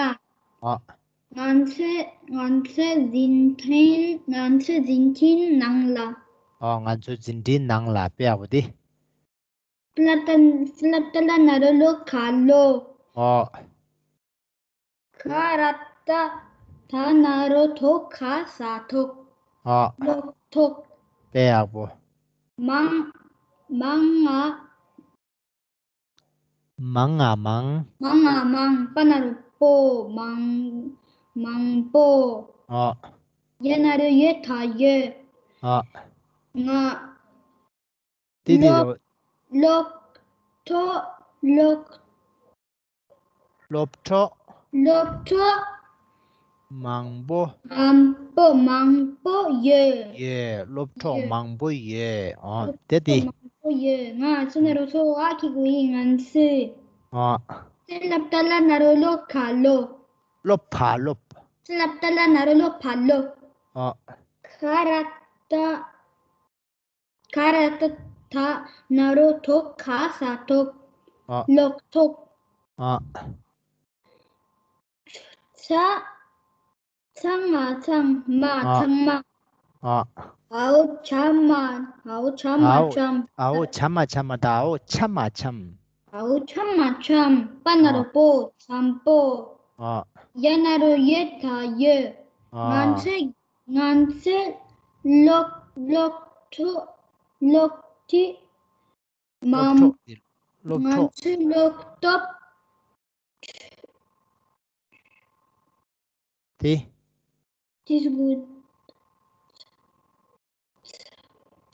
ཨ། ང་ཚོས་ང་ཚོས་འཛིན་ཐེངས། ང་ཚོས་འཛིན་ཐེངས་ནང་ལ། ཨ། ང་ཚོས་འཛིན་ཐེངས་ནང་ལ། དཔེ་ཡག་པོ་དེ། ལ་ཏ་ལ་ཏ་ལ་ན་རོ་ལོ་ཁ་ལོ། ཨ། ཁ་ར་ཏ་ཐ་ན་རོ་ཐོ་ཁ་ས་ཐོག་ཨ། ལོག་ཐོག་དཔེ་ཡག་པོ། མང་མང་ང་། མང་ང་མང་། མང་ང་མང་། པ་ན་རོ་པོ། མང་། མང་པོ། ཨ། ཡ་ན་རོ་ཡོ་ཐ་ཡོད། ཨ། ང་། དེ་དེ་ལོ། ལོ། ལོག་ཐོག་ལོག་སློབ་གྲོགས། སློབ་གྲོགས། མང་པོ། མང་པོ། མང་པོ་ཡོད། ཡོད། སློབ་གྲོགས་ཡོད། མང་པོ་ཡོད། ཨོ། སློབ་དེ་དེ། གྲོགས་མང་པོ་ཡོད། ང་ཚོ་ན་རོ་ཚོ་ཨ་ཁི་གུ་ཡིན། ང་ཚོས། ཨོ། ཏ་ལ་ཏ་ལ་ན་རོ་ལོ་ཁ་ལོ། ལོ་ཕ་ལོབ། ཏ་ལ་ཏ་ལ་ན་རོ་ལོ་ཕ་ལོ། ཨོ། ཁ་ར་ཏ། ཁ་ར་ཏ་ཐ་ན་རོ་ཐོ་ཁ་ས་ཐོག་ཨ། ལོག་ཐོག་ཨ། ཚ། ཚང་མ་ཚང་མ། ཨ། ཚང་མ། ཨ། འའོ་ཆ་མ། འའོ་ཆ་མ་འའོ། འཆམ། འའོ་ཆ་མ་འཆམ་མ་ད། འའོ་ཆ་མ་འཆམ། འའོ་ཆ་མ་འཆམ། པ་ན་རོ། ཨ། པོ། འཆམ་པོ། ཨ། ཡ་ན་རོ་ཡོ་ད་ཡོད། ཨ། ང་ཚོས། ང་ཚོས་ལོག་ལོག་ཐོག་ལོག་ཐིག་སློབ་མམ། གྲོགས་དེ། སློབ་ང་གྲོགས། ཚོས་ལོག་སྟོབས། དེ། དེ་གུ།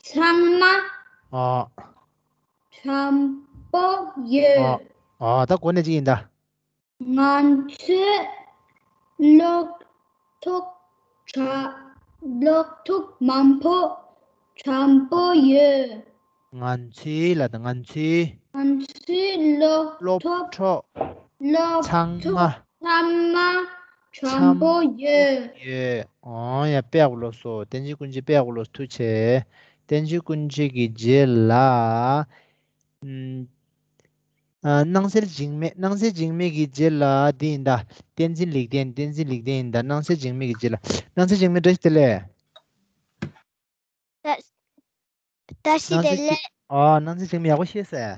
ཚང་མ། ཨ། འཆམ་པོ་ཡོད། ཨ། ཨ། ད་གོ་ནས་ཅི་ཡིན་ད། ང་ཚོས་ལོག་ཐོག་ཆ། ལོག་ཐོག་མང་པོ་འཆམ་པོ་ཡོད། ང་ཚོའི་ལ་དང་ང་ཚོའི། ང་ཚོའི་ལོག་སློབ་ཐོག་གྲོགས། ལོག་ཚང་མ། ཐོག་ཚང་མ་འཆམ་པོ་ཡོད། ཡོད། ཨོ་ཡ། དཔེ་ཡག་པོ་ལོས་སོ། བསྟན་འཛིན་ཀུན་བྱེད། དཔེ་ཡག་པོ་ལོས། ཐུགས་རྗེ་ཆེ། བསྟན་འཛིན་ཀུན་བྱེད་ཀྱི་རྗེས་ལ། ཨ། སྣང་གསལ་འཇིགས་མེད། སྣང་གསལ་འཇིགས་མེད་ཀྱི་རྗེས་ལ་འདི་ཡིན་ད། བསྟན་འཛིན་ལེགས་ལྡན། བསྟན་འཛིན་ལེགས་ལྡན་ཡིན་ད། སྣང་གསལ་འཇིགས་མེད་ཀྱི་རྗེས་ལ། སྣང་གསལ་འཇིགས་མེད་བཀྲ་ཤིས་བདེ་ལེགས། བཀྲ་བཀྲ་ཤིས་བདེ་ལེགས། ཨ། སྣང་གསལ་འཇིགས་མེད་ཡག་པོ་ཤེས་སོང་།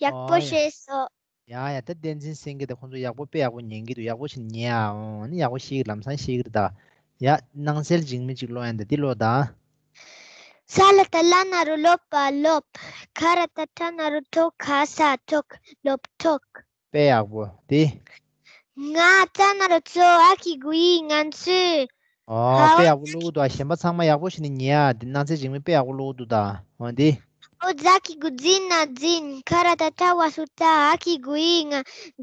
ཡག་པོ་ཨ། ཤེས་སོང་། ཡ་ཡ། ད་བསྟན་འཛིན་སེང་གེ་དང་ཁོང་ཚོ་ཡག་པོ། དཔེ་ཡག་པོ་ཉན་གྱི་འདུག་ཡག་པོ་ཞིག་ཉན་ཨ། ཨོ་ནི་ཡག་པོ་ཤེས་ཀྱི། ལམ་སང་ཤེས་ཀྱི་རེད་ད། ཡ། སྣང་གསལ་འཇིགས་མེད་ཅིག་ཀློག་ཡ་ད། འདི་ཀློག་ད། ས་ལ་ཏ་ལ་ན་རོ་ལོ་པ་ལོབ། ཁ་ར་ཏ་ཐ་ན་རོ་ཐོ་ཁ་ས་ཐོག་ལོབ་ཐོག་དཔེ་ཡག་པོ་དེ། ང་ཙ་ན་རོ་ཙོ་འ་གི་གུ་འི། ང་ཚོས། ཨོ། ཧའོ། དཔེ་ཡག་པོ་ཀློག་གི་འདུག་གཞན་པ་ཚང་མ་ཡག་པོ་བྱས་ནས་ཉན་ཨ། དེ་སྣང་གསལ་འཇིགས་མེད་དཔེ་ཡག་པོ་ཀློག་གི་འདུག་ད། འོ་དེ། འོ་ཛ་གི་གུ་འཛི་ན་འཛིན། ཁ་ར་ཏ་ཏྲ་བ་སུ་ཙ་འ་གི་གུ་འི། ང་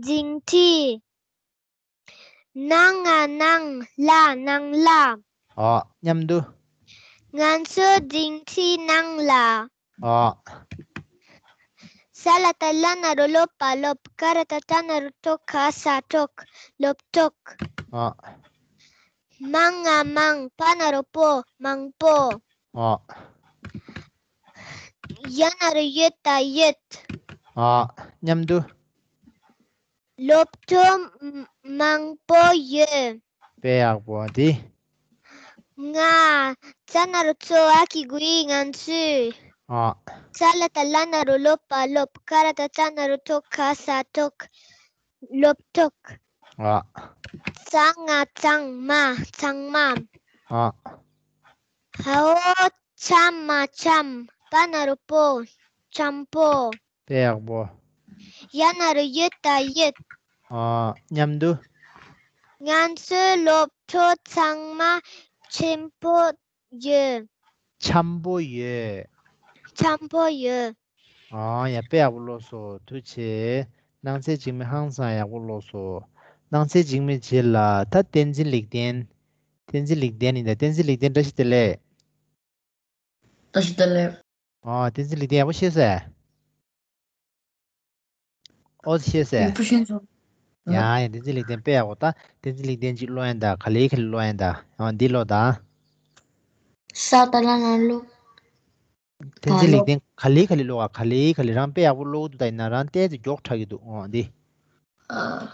འཛིང་ཁྲི། ན་ང་ནང་། ལ་ནང་ལ། ཨོ། མཉམ་དུ། ང་ཚོ་འཛིང་ཁྲིའི་ནང་ལ། ཨོ། ས་ལ་ཏ་ལ་ན་རོ་ལོ་པ་ལོབ། ཀ་ར་ཏ་ཏྲ་ན་རོ་ཀྲོ་ཁ་ས་ཀྲོག་ལོབ་ཀྲོག་ཨོ། མ་ང་མང་། པ་ན་རོ་པོ། མང་པོ། ཨོ། ཡ་ན་རོ་ཡོ་ད་ཡོད། ཨོ། མཉམ་དུ། ལོབ་ཀྲོག་མང་པོ་ཡོད། དཔེ་ཡག་པོ་དེ། ང་ཙ་ན་རོ་ཙོ་འ་གི་གུ་འི། ང་ཚོས། ཨོ། ས་ལ་ཏ་ལ་ན་རོ་ལོ་པ་ལོབ། ཀ་ར་ཏ་ཏྲ་ན་རོ་ཀྲོ་ཁ་ས་ཀྲོག་ལོབ་ཀྲོག་ཨོ། ཙ་ང་ཙང་མ། ཚང་མ། ཨོ། ཧའོ། ཆ་མ་འཆམ། པ་ན་རོ་པོ། འཆམ་པོ། དཔེ་ཡག་པོ། ཡ་ན་རོ་ཡོ་ད་ཡོད། ཨ། མཉམ་དུ། ང་ཚོའི་སློབ་གྲྭ་ཚང་མ་ཆེན་པོ་ཡོད། འཆམ་པོ་ཡོད། འཆམ་པོ་ཡོད། ཨ། ཡ། དཔེ་ཡག་པོ་ཀློག་སོང་། ཐུགས་རྗེ་ཆེ། སྣང་གསལ་འཇིགས་མེད་ཧང་སང་ཡག་པོ་ཀློག་སོང་། སྣང་གསལ་འཇིགས་མེད་རྗེས་ལ་ད་བསྟན་འཛིན་ལེགས་ལྡན། བསྟན་འཛིན་ལེགས་ལྡན་ཡིན་ད། བསྟན་འཛིན་ལེགས་ལྡན་བཀྲ་ཤིས་བདེ་ལེགས། བཀྲ་ཤིས་བདེ་ལེགས། ཨོ། བསྟན་འཛིན་ལེགས་ལྡན་ཡག་པོ་ཤེས་སོང་། ཨོ། ཤེས་སོང་། ཡག་པོ་ཤེས་སོང་། ཡ་ཡ། བསྟན་འཛིན་ལེགས་ལྡན་དཔེ་ཡག་པོ། ད་བསྟན་འཛིན་ལེགས་ལྡན་ཅིག་ཀློག་ཡ་ད། ག་ལེ་ག་ལེ་ཀློག་ཡ་ད། ཨོ། འདི་ཀློག་ད། ས་ཏ་ལ་ན་ལོ། བསྟན་འཛིན་ལེགས་ལྡན་ག་ལེ་ག་ལེ་ཀློག་ཨ། ག་ལེ་ག་ལེ། རང་དཔེ་ཡག་པོ་ཀློག་འདུག་ད་ཡིན་ན་རང་ཏོག་ཙམ་མགྱོགས་དྲགས་ཀྱི་འདུག་འོ་འདི། ཨ།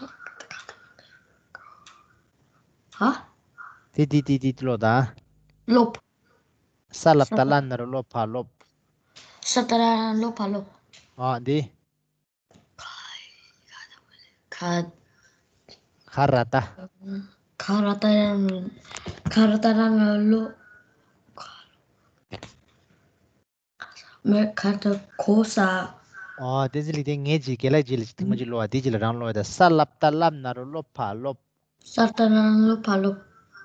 ཧ། དེ་དེ་དེ་དེ་ཀློག་ད། སློབ། ས་ལ་བཏགས་སླ་ན་རོ་སློ་ཕ་སློབ། ས་ལ་བཏགས་སླ་ན་རོ་སློ་ཕ་སློབ། ཨ་འདི། ཁ། ཁ་ར་ཏ། ཁ་ར་ཏ་ར་ན་ཁ་ར་ཏ་ར་ན་ལོ། མེ་ཁ་ཏ་གོ་ས། ཨོ་བསྟན་འཛིན་ལེགས་ལྡན། ངས་ཅིག་རྒན་ལགས་ཅིག་ལ་ཅིག་ཐེངས་མ་ཅིག་ཀློག་ཨ། དེ་ཅིག་ལ་རང་ཀློག་ཨ། ད་ས་ལ་བཏགས་སླ་ན་རོ་སློ་ཕ་སློབ། ས་ལ་བཏགས་སླ་ན་རོ་སློ་ཕ་སློབ།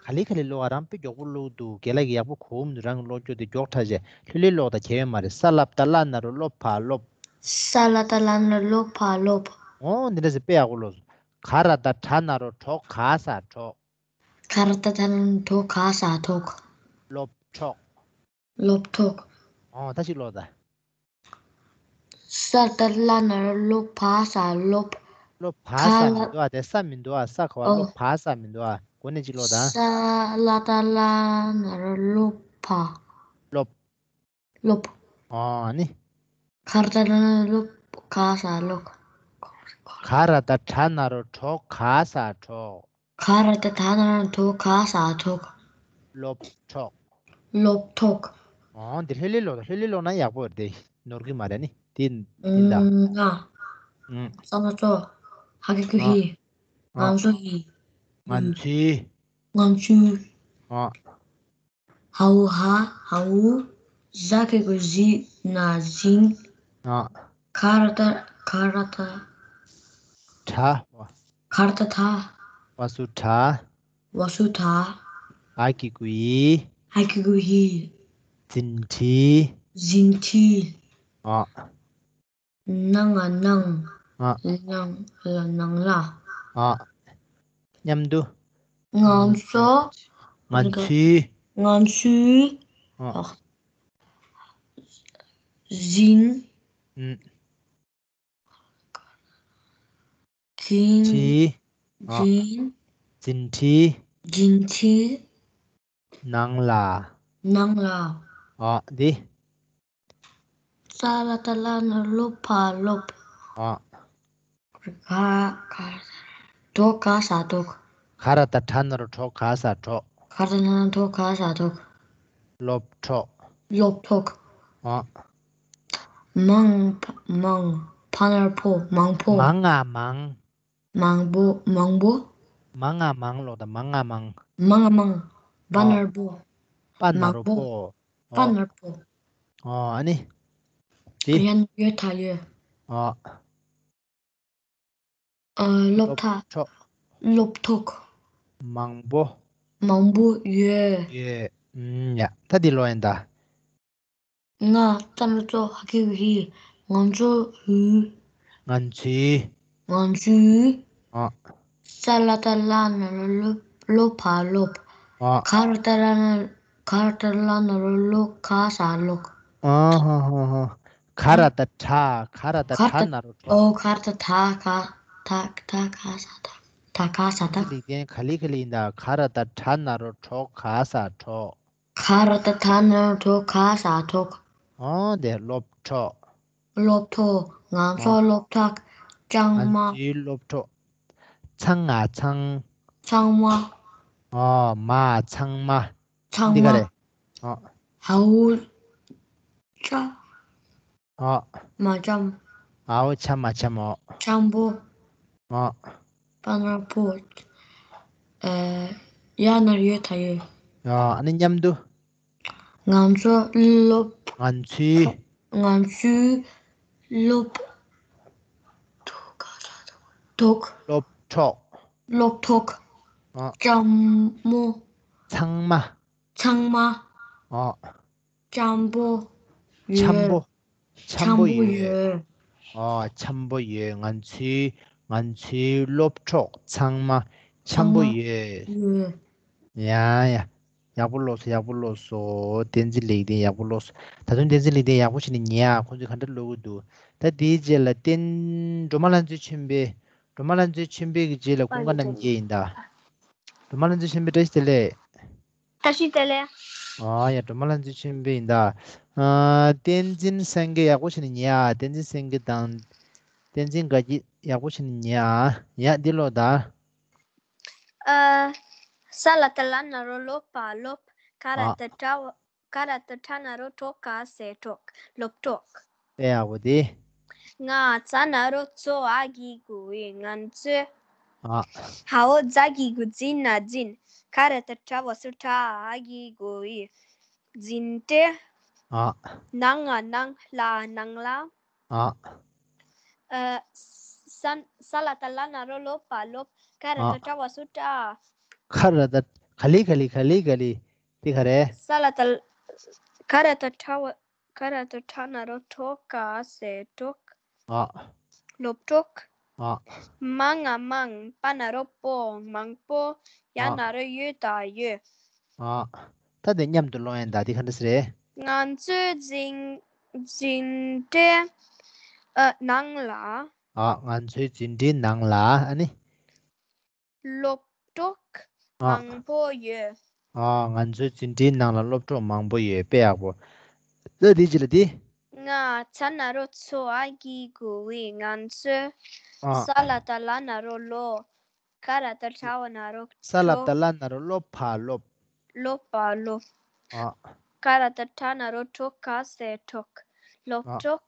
ག་ལེ་ག་ལེ་ཀློག་ཨ། རང་དཔེ་མགྱོགས་པོ་ཀློག་འདུག་རྒན་ལགས་ཀྱིས་ཡག་པོ་གོ་མི་འདུག་རང་གིས་ཀློག་རྒྱུ་དེ་མགྱོགས་དྲགས་བྱས། ལྷོད་ལྷོད་ཀློག་ད། གལ་ཡོད་མ་རེད། ས་ལ་བཏགས་སླ་ན་རོ་སློ་ཕ་སློབ། ས་ལ་བཏགས་སླ་ན་རོ་སློ་ཕ་སློབ། ཨོ་འདི་འདྲ་ཟེར། དཔེ་ཡག་པོ་ཀློག་སོང་། ག་ར་བཏགས་གྲ་ན་རོ་གྲོ་ག་ས་གྲོགས། ག་ར་བཏགས་གྲ་ན་རོ་གྲོ་ག་ས་གྲོགས། སློབ་གྲོགས། སློབ་གྲོགས། ཨོ་ད་ཅིག་ཀློག་ད། ས་ལ་བཏགས་སླ་ན་རོ་སློ་ཕ་ས་སློབ། སློ་ཕ་ས་མི་འདུག་ཨ། དེ་ས་མི་འདུག་ཨ། ས་ག་བ། ཨོ། སློ་ཕ་ས་མི་འདུག་ཨ། གོ་ནས་ཅིག་ཀློག་ད། ས་ལ་བཏགས་སླ་ན་རོ་སློ་ཕ། སློབ། སློབ། ཨོ་ནི། ག་ར་བཏགས་གྲ་ན་རོ་གྲ་ག་ས་གྲོགས། ག་ར་བཏགས་གྲ་ན་རོ་གྲོ་ག་ས་གྲོགས། ག་ར་བཏགས་གྲ་ན་རོ་གྲོ་ག་ས་གྲོགས། སློབ་གྲོགས། སློབ་གྲོགས། ཨོ་འདི་ལྷོད་ལྷོད་ཀློག་ད། ལྷོད་ལྷོད་ཀློག་ན་ཡག་པོ་རེད། དེ་ནོར་གི་མ་རེད་ནི། དེ་འདི་འདྲ། ང་། ཨུམ། ས་ན་ཚོ། ཧ་གི་གུ་ཧི། ཨ། ང་ཚོ་ཡི། ང་ཚོའི། ང་ཚོའི། ཨ། ཧ་འུ་ཧ། ཧ་འུ། ཟ་གི་གུ་ཟི། ན་ཟིན། ཨ། ག་ར་བཏགས། ག་ར་བཏགས། གྲ། ག་ར་བཏགས་གྲ། བ་སུ་གྲ། བ་སུ་གྲ། འ་གི་གུ་འི། འ་གི་གུ་འི། འཛིན་གྲྭའི། འཛིན་གྲྭའི། ཨ། ནང་ང་ནང་། ཨ། ལ་ནང་ལ། ཨ། མཉམ་དུ། ང་ཚོ། ང་ཚོའི། ང་ཚོའི། ཨ། ཟིན། ཨུམ། འཛིན། གྲྭའི། ཨ། འཛིན། འཛིན་གྲྭའི། འཛིན་གྲྭའི། ནང་ལ། ནང་ལ། ཨ། འདི། ས་ལ་བཏགས་སླ་ན་རོ་སློ་ཕ་སློབ། ཨ། ག། ག། གྲོ་ག་ས་གྲོགས། ག་ར་བཏགས་གྲ་ན་རོ་གྲོ་ག་ས་གྲོགས། ག་ར་བཏགས་གྲ་ན་རོ་གྲོ་ག་ས་གྲོགས། སློབ་གྲོགས། སློབ་གྲོགས། ཨ། མང་། མང་། ཕ་ན་རོ་ཕོ། མང་པོ། མང་ང་མང་། མང་པོ། མང་པོ། མང་ང་མང་ཀློག་ད། མང་ང་མང་། མང་ང་མང་། པ་ན་རོ་པོ། པ་ན་རོ་པོ། པ་ན་རོ་པོ། ཨོ། ཨ་ནི། དེ། ཡ་ན་ཡོད་ད་ཡོད། ཨོ། ཨ། སློབ་གྲྭ། སློབ་གྲོགས། སློབ་གྲོགས། མང་པོ། མང་པོ་ཡོད། ཡོད། ཨུམ། ཡ། ད་འདི་ཀློག་ཡིན་ད། ང་། ཏ་ན་ཙོ་ཧ་གི་གུ་ཧི། ང་ཚོ་ཡུལ། ང་ཚོའི། ང་ཚོའི། ཨ། ས་ལ་བཏགས་སླ་ན་རོ་སློ། སློ་ཕ་སློབ། ཨ། ག་ར་བཏགས་སླ་ན། ག་ར་བཏགས་སླ་ན་རོ་སློ་ག་ས་སློག། ཨ་ཧ་ཧ་ཧ། ག་ར་བཏགས་གྲ། ག་ར་བཏགས་གྲ་ན་རོ་གྲོགས། ཨོ། ག་ར་བཏགས་གྲ་ག། ད་ད་ག་ས་ད། ད་ག་ས་ད། ལེགས་ལྡན་ག་ལེ་ག་ལེ་ཡིན་ད། ག་ར་བཏགས་གྲ་ན་རོ་གྲོ་ག་ས་གྲོགས། ག་ར་བཏགས་གྲ་ན་རོ་གྲོ་ག་ས་གྲོགས། ཨོ་དེ་སློབ་གྲོགས། སློབ་གྲོགས། ང་ཚོ། ཨོ། སློབ་གྲོགས། ལྕང་མ། ང་ཚོའི་སློབ་གྲོགས། ཚང་ང་ཚང་། ཚང་མ། ཨོ། མ་ཚང་མ། ཚང་མ། འདི་ག་རེད། ཨོ། ཧ་འུ་ཅ། ཨོ། མ་འཆམ། ཨའོ་ཆ་མ་འཆམ་ཨོ། འཆམ་པོ། ཨོ། པ་ན་རོ་པོ། ཨེ། ཡ་ན་རོ་ཡོད་ད་ཡོད། ཨོ། ཨ་ནི་མཉམ་དུ། ང་ཚོ་སློབ། ང་ཚོའི། ང་ཚོའི་སློབ། གྲོགས། སློབ་གྲོགས། སློབ་གྲོགས། ཨོ། ལྕམ་མོ། ཚང་མ། ཚང་མ། ཨོ། འཆམ་པོ་ཡོད། འཆམ་པོ། འཆམ་པོ་ཡོད། ཨོ། འཆམ་པོ་ཡོད། ང་ཚོའི། ང་ཚོའི་སློབ་གྲོགས་ཚང་མ་འཆམ་པོ་ཡོད། ཡོད། ཡ་ཡ། ཡག་པོ་ཀློག་སོང་། ཡག་པོ་ཀློག་སོང་། བསྟན་འཛིན་ལེགས་ལྡན་ཡག་པོ་ཀློག་སོང་། ད་དུང་བསྟན་འཛིན་ལེགས་ལྡན་ཡག་པོ་བྱས་ནས་ཉན་ཨ། ཁོང་ཚོས་ག་འདྲ་ཀློག་གི་འདུག་ད་དེའི་རྗེས་ལ་བསྟན། སྒྲོལ་མ་ལྷ་མཛེས་ཆོས་འཕེལ། སྒྲོལ་མ་ལྷ་མཛེས་ཆོས་འཕེལ་གྱི་རྗེས་ལ་ཀུན་དགའ་རྣམ་རྒྱལ་ཡིན་ད། སྒྲོལ་མ་ལྷ་མཛེས་ཆོས་འཕེལ་བཀྲ་ཤིས་བདེ་ལེགས། བཀྲ་ཤིས་བདེ་ལེགས། ཨ་ཡ། སྒྲོལ་མ་ལྷ་མཛེས་ཆོས་འཕེལ་ཡིན་ད། ཨ། བསྟན་འཛིན་སེང་གེ་ཡག་པོ་བྱས་ནས་ཉན་ཨ། བསྟན་འཛིན་སེང་གེ་དང་། བསྟན་འཛིན་དགའ་སྐྱིད་ཡག་པོ་བྱས་ནས་ཉན་ཨ། ཡ་འདི་ཀློག་ད། ཨ། ས་ལ་བཏགས་སླ་ན་རོ་སློ་བ་སློབ། ཁ་ར་ཨ། བཏགས་ཁྲ་བ། ཁ་ར་བཏགས་ཁྲ་ན་རོ་ཁྲོ་ཁ་ས་ཁྲོག་སློབ་ཁྲོག་དཔེ་ཡག་པོ་དེ། ང་ཚ་ན་རོ་ཚོ་འ་གི་གུ་འི་ངན་ཚོད། ཨ། འ་འོག་ཛ་གི་གུ་འཛི་ན་འཛིན། ཁ་ར་བཏགས་ཁྲ་བ་སུ་ཁྲ་འ་གི་གུ་འི། འཛིན་གྲྭ། ཨ། ནང་ང་ནང་། ལ་ནང་ལ། ཨ། ཨ། ས་ས་ལ་བཏགས་སླ་ན་རོ་སློ་བ་སློབ། ཁ་ར་ཨ། བཏགས་ཁྲ་བ་སུ་ཁྲ། ཁ་ར་བཏགས། ག་ལེ་ག་ལེ་ག་ལེ་ག་ལེ། དེ་ག་རེ། ས་ལ་བཏགས། ཁ་ར་བཏགས་ཁྲ་བ། ཁ་ར་བཏགས་ཁྲ་ན་རོ་ཁྲོ་ཁ་ས་ཁྲོག་ཨ། སློབ་ཁྲོག་ཨ། མ་ང་མང་། པ་ན་རོ་པོ། མང་པོ། ཡ་ཨ། ན་རོ་ཡོ་ད་ཡོད། ཨ། ད་དེ་མཉམ་དུ་ཀློག་ཡིན་ད། དེ་ག་འདྲ་ཟེར་རེད། ང་ཚོའི་འཛིན་འཛིན་གྲྭའི་ཨ་ནང་ལ། ཨ། ང་ཚོའི་འཛིན་གྲྭའི་ནང་ལ་ཨ་ནི། སློབ་གྲོགས་ཨ། མང་པོ་ཡོད། ཨ། ང་ཚོའི་འཛིན་གྲྭའི་ནང་ལ་སློབ་གྲོགས་མང་པོ་ཡོད། དཔེ་ཡག་པོ། ད་དེ་ཅི་ལ་དེ། ང་ཚ་ན་རོ་ཚོ་འ་གི་གུ་འི་ང་ཚོ། ཨ། ས་ལ་བཏགས་སླ་ན་རོ་སློ། ཁ་ར་བཏགས་ཁྲ་བ་ན་རོ་ས་ལ་ཁྲོ། བཏགས་སླ་ན་རོ་སློ་བ་སློབ། སློ་བ་སློབ། ཨ། ཁ་ར་བཏགས་ཁྲ་ན་རོ་ཁྲོ་ཁ་ས་ཁྲོག་སློབ་ཨ། ཁྲོག་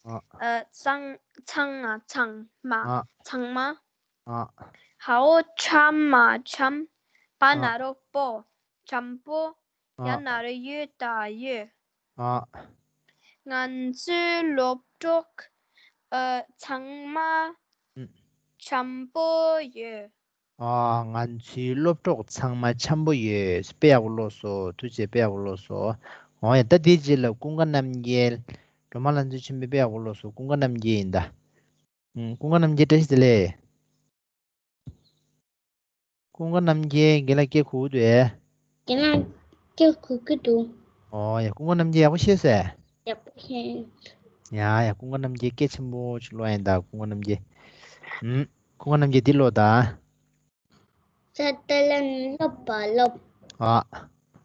ཨ། ཨ། ཚང་ཚང་ང་ཚང་མ། ཨ། ཚང་མ། ཨ། འ་འོག་ཆ་མ་འཆམ། པ་ཨ། ན་རོ་པོ། འཆམ་པོ། ཨ། ཡ་ན་རོ་ཡོ་ད་ཡོད། ཨ། ང་ཚོའི་སློབ་གྲོགས་ཨ་ཚང་མ་ཨུ། འཆམ་པོ་ཡོད། ཨ། ང་ཚོའི་སློབ་གྲོགས་ཚང་མ་འཆམ་པོ་ཡོད། དཔེ་ཡག་པོ་ཀློག་སོང་། ཐུགས་རྗེ་ཆེ། དཔེ་ཡག་པོ་ཀློག་སོང་། འོ་ཡ། ད་དེའི་རྗེས་ལ་ཀུན་དགའ་རྣམ་རྒྱལ། སྒྲོལ་མ་ལྷ་མཛེས་ཆོས་འཕེལ། དཔེ་ཡག་པོ་ཀློག་སོང་། ཀུན་དགའ་རྣམ་རྒྱལ་ཡིན་ད། ཨུ། ཀུན་དགའ་རྣམ་རྒྱལ་བཀྲ་ཤིས་བདེ་ལེགས། ཀུན་དགའ་རྣམ་རྒྱལ་རྒན་ལགས་སྐད་གོ་གི་འདུག་ཨེ། རྒན་ལགས་སྐད་གོ་གི་འདུག་ཨོ་ཡ། ཀུན་དགའ་རྣམ་རྒྱལ་ཡག་པོ་ཤེས་སོང་ཨེ། ཡག་པོ་ཤེས། ཡ་ཡ། ཀུན་དགའ་རྣམ་རྒྱལ་སྐད་ཆེན་པོ་ཅིག་ཀློག་ཡིན་ད། ཀུན་དགའ་རྣམ་རྒྱལ། ཨུམ། ཀུན་དགའ་རྣམ་རྒྱལ་འདི་ཀློག་ད། ས་བཏགས་སླ་ན་རོ་སློ་བ་སློབ། ཨ།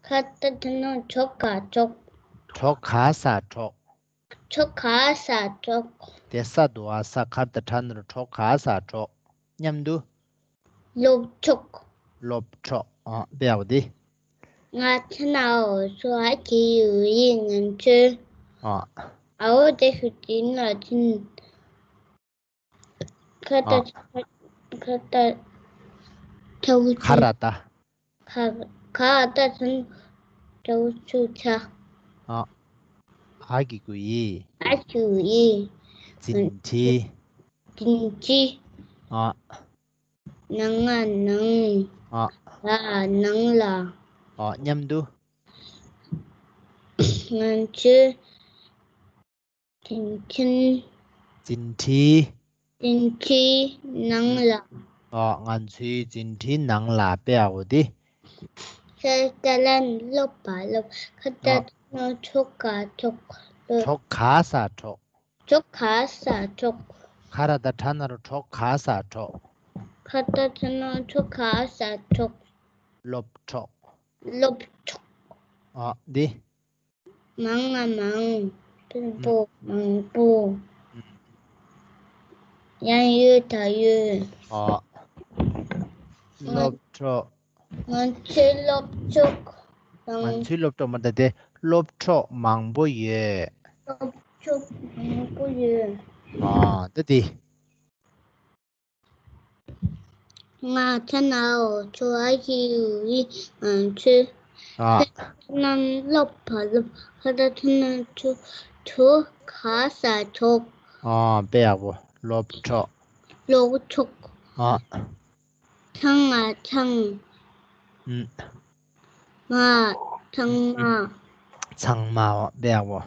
ཁ་བཏགས་ཁྲ་ན་རོ་ཁྲོ་ཁ་ཁྲོག་ཁྲོ་ཁ་ས་ཁྲོག་ཁྲོ་ཁ་ས་ཁྲོག་དེ་ས་འདུག་ཨ། ས་ཁ་བཏགས་ཁྲ་ན་རོ་ཁྲོ་ཁ་ས་ཁྲོག་མཉམ་དུ། སློབ་ཁྲོག་སློབ་ཁྲོག་ཨ། དཔེ་ཡག་པོ་དེ། ང་ཚ་ན་འ་འོག་ཚོ་འ་གི་གུ་འི་ངན་ཚོད། ཨ། འ་འོག་ཛ་གི་གུ་འཛི་ན་འཛིན། ཁ་ཨ། བཏགས་ཁ་བཏགས་ཁྲ་བོ་ཁ་ཚུ་ར་བཏགས། ཁ་ཁ་བཏགས་ཁྲ་ན་རོ་ཁྲ་བོ་ཁྲུ་ཁྲ། ཨ། འ་གི་གུ་འི། འ་གི་གུ་འི། འཛིན་གྲྭའི། འཛིན་གྲྭའི། ཨ། ནང་ང་ནང་། ཨ། ལ་ནང་ལ། ཨ། མཉམ་དུ། ང་ཚོའི་འཛིན་གྲྭའི། འཛིན་གྲྭའི། འཛིན་གྲྭའི་ནང་ལ། ཨ། ང་ཚོའི་འཛིན་གྲྭའི་ནང་ལ། དཔེ་ཡག་པོ་དེ། ས་བཏགས་སླ་ན་རོ་སློ་བ་སློབ། ཁ་བཏགས་ཨ། ཁྲ་ན་རོ་ཁྲོ་ཁ་ཁྲོག་ཁྲོ་ཁ་ས་ཁྲོག་ཁྲོ་ཁ་ས་ཁྲོག་ཁ་ར་བཏགས་ཁྲ་ན་རོ་ཁྲོ་ཁ་ས་ཁྲོག་ཁ་བཏགས་ཁྲ་ན་རོ་ཁྲོ་ཁ་ས་ཁྲོག་སློབ་ཁྲོག་སློབ་ཁྲོག་ཨ། འདི། མང་ང་མང་། པོ་ཨུ། པོ་མང་པོ། ཨུ། ཡ་ན་རོ་ཡོ་ད་ཡོད། ཨ། སློབ་ཁྲོག་ང་ཚོའི་སློབ་ཕྲུག་མང་། ང་ཚོའི་སློབ་ཕྲུག་མ་རེད་དེ། སློབ་ཕྲུག་མང་པོ་ཡོད། སློབ་ཕྲུག་མང་པོ་ཡོད། ཨ། ད་དེ། ང་ཚ་ན་འ་འོག་ཚོ་འ་གི་གུ་འི་ང་ཚོའི། ཨ། ས་བཏགས་སླ་ན་རོ་སློ་བ་སློབ། ཁ་བཏགས་ཁྲ་ན་རོ་ཁྲོ་ཁ་ས་ཁྲོག་ཨ། དཔེ་ཡག་པོ། སློབ་ཕྲུག་སློབ་ཕྲུག་ཨ། ཚང་ང་ཚང་། ཨུ། མ། ཚང་མ། ཚང་མ། དཔེ་ཡག་པོ། འ་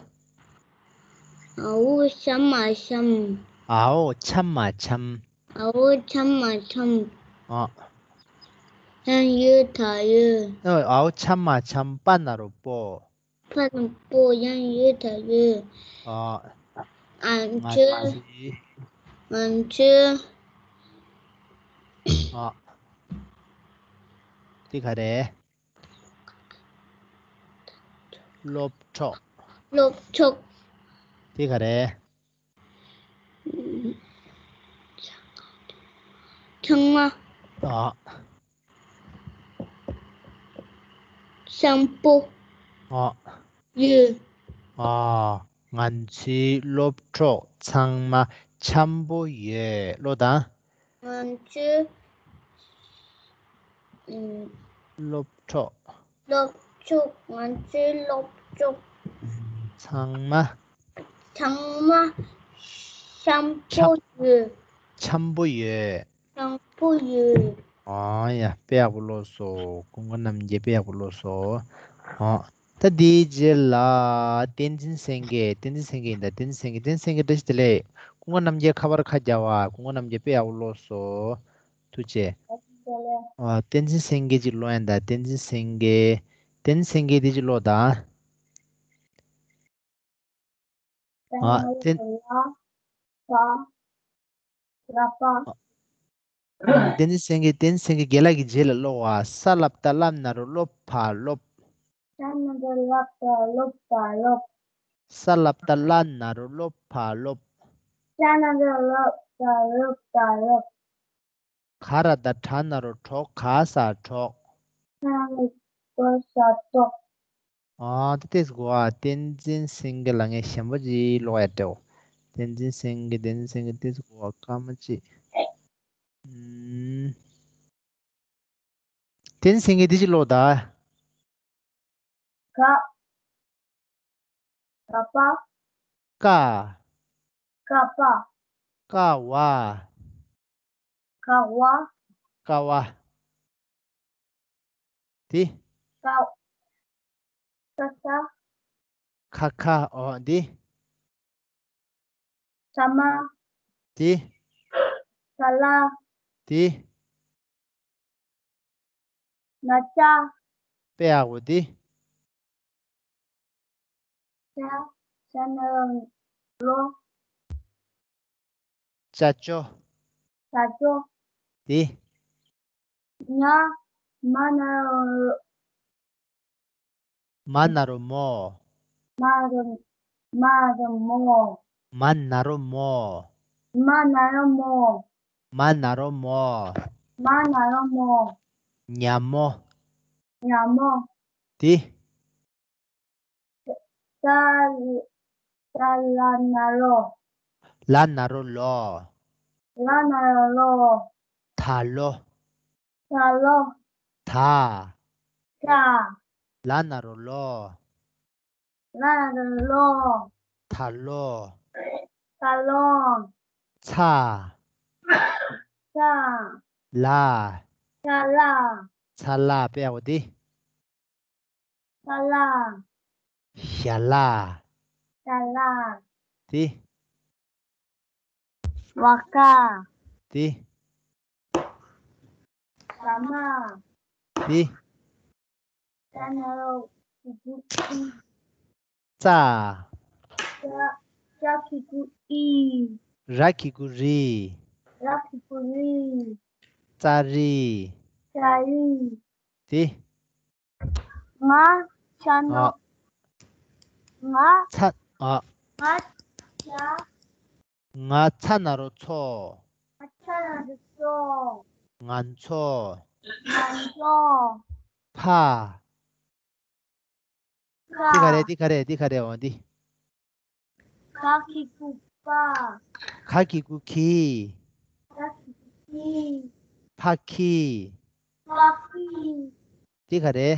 འོག་ཆ་མ་ཆམ། འ་འོག་ཆ་མ་ཆམ། འ་འོག་ཆ་མ་ཆམ། ཨ། ཡ་ན་རོ་ཡོ་ད་ཡོད། འ་འོག་ཆ་མ་ཆམ། པ་ན་རོ་པོ། པ་ན་རོ་པོ། ཡ་ན་རོ་ཡོ་ད་ཡོད། ཨ། ང་ཚོའི། ང་ཚོའི། ང་ཚོའི། ཨ། དེ་ག་རེད། སློབ་ཕྲུག་སློབ་ཕྲུག་དེ་ག་རེད། ཚང་མ། ཨ། འཆམ་པོ། ཨ། ཡོད། ཨ། ང་ཚོའི་སློབ་གྲོགས་ཚང་མ་འཆམ་པོ་ཡོད། ཀློག་དང་། ང་ཚོའི་ཨུམ། སློབ་གྲོགས། སློབ་ཕྲུག་ང་ཚོའི་སློབ་ཕྲུག་ཚང་མ། ཚང་མ་འཆམ་པོ་ཡོད། འཆམ་པོ་ཡོད། འཆམ་པོ་ཡོད། ཨ་ཡ། དཔེ་ཡག་པོ་ཀློག་སོང་། ཀུན་དགའ་རྣམ་རྒྱལ་དཔེ་ཡག་པོ་ཀློག་སོང་། ཨ། ད་དེའི་རྗེས་ལ་བསྟན་འཛིན་སེང་གེ། བསྟན་འཛིན་སེང་གེ་ཡིན་ད། བསྟན་འཛིན་སེང་གེ། བསྟན་འཛིན་སེང་གེ་བཀྲ་ཤིས་བདེ་ལེགས། ཀུན་དགའ་རྣམ་རྒྱལ་ཁ་པར་ཁ་རྒྱག་པ། ཀུན་དགའ་རྣམ་རྒྱལ་དཔེ་ཡག་པོ་ཀློག་སོང་། ཐུགས་རྗེ་ཆེ། ཨ། བསྟན་འཛིན་སེང་གེ་ཅིག་ཀློག་ཡིན་ད། བསྟན་འཛིན་སེང་གེ། བསྟན་འཛིན་སེང་གེ་དེ་ཅིག་ཀློག་དང་། ཨ། བསྟན། ལ། པ། ལ་པ། བསྟན་འཛིན་སེང་གེ། བསྟན་འཛིན་སེང་གེ་རྒན་ལགས་ཀྱི་རྗེས་ལ་ཀློག་པ། ས་ལ་བཏགས་སླ་ན་རོ་སློ་བ་སློབ། ས་ན་རོ་སླ་བཏགས་སློ་བ་སློབ། ས་ལ་བཏགས་སླ་ན་རོ་སློ་བ་སློབ། ས་ན་རོ་སླ་བཏགས་སློ་བ་སློབ། ག་ར་བཏགས་གྲ་ན་རོ་གྲོ། ག་ས་གྲོགས། ག་ན་རོ་གྲོ་ས་གྲོགས། ཨ། དེ་ལྟས་གོ་ཨ། བསྟན་འཛིན་སེང་གེ་ལ་ངས་ཞན་པོ་ཅིག་ཀློག་ཡ་སྤྲད་འོ། བསྟན་འཛིན་སེང་གེ། བསྟན་འཛིན་སེང་གེ་དེ་ལྟས་གོ་ཨ། སྐར་མ་གཅིག་ཨུམ། བསྟན་འཛིན་སེང་གེ་དེ་ཅིག་ཀློག་ད། ག། ག་པ། ཀ། ག་པ། ཀ་བ། ག་བ། ཀ་བ། དེ། ཀ། ཀ་ས། ཁ་ཁ། ཨོ་དེ། ས་མ། དེ། ས་ལ། དེ། ན་ཅ། དཔེ་ཡག་པོ་དེ། ཅ། ཅ་ན་རོ་ལོ། ཅ་ཅོ། ཅ་ཅོ། དེ། ཉ། མ་ན་རོ་རོ། མ་ན་རོ་མོ། མ་རོ། མ་རོ་མོ། མ་ན་རོ་མོ། མ་ན་རོ་མོ། མ་ན་རོ་མོ། མ་ན་རོ་མོ། ཉ་མོ། ཉ་མོ། དེ། ད། ད་ལ་ན་རོ། ལ་ན་རོ་ལོ། ལ་ན་རོ་ལོ། ད་ལོ། ད་ལོ། ད། ད། ལ་ན་རོ་ལོ། ལ་ན་རོ་ལོ། ད་ལོ། ད་ལོ། ཚ། ཚ། ལ། ཚ་ལ། ཚ་ལ། དཔེ་ཡག་པོ་དེ། ས་ལ། ཞ་ལ། ཞ་ལ། དེ། བ་ཀ། དེ། ས་མ། དེ། ས་ན་རོ་གི་གུ་ཨི། ཙ། ཙ། ཙ་གི་གུ་ཙི། ར་གི་གུ་རི། ར་གི་གུ་རི། ཙ་རི། ཙ་རི། དེ། ང་ཚ་ན། ཨ། ང་། ཚ། ཨ། ང་ཚ། ང་ཚ་ན་རོ་ཚོ། ང་ཚ་ན་རོ་ཚོ། ང་ཚོ། ང་ཚོ། ཕ། ཁ། འདི་ག་རེ། འདི་ག་རེ། འདི་ག་རེ། འོ་འདི། ག་གི་གུ་ག། ག་གི་གུ་གི། ག་གི་གུ་གི། ཕ་ཁི། ཕ་ཁི། འདི་ག་རེ།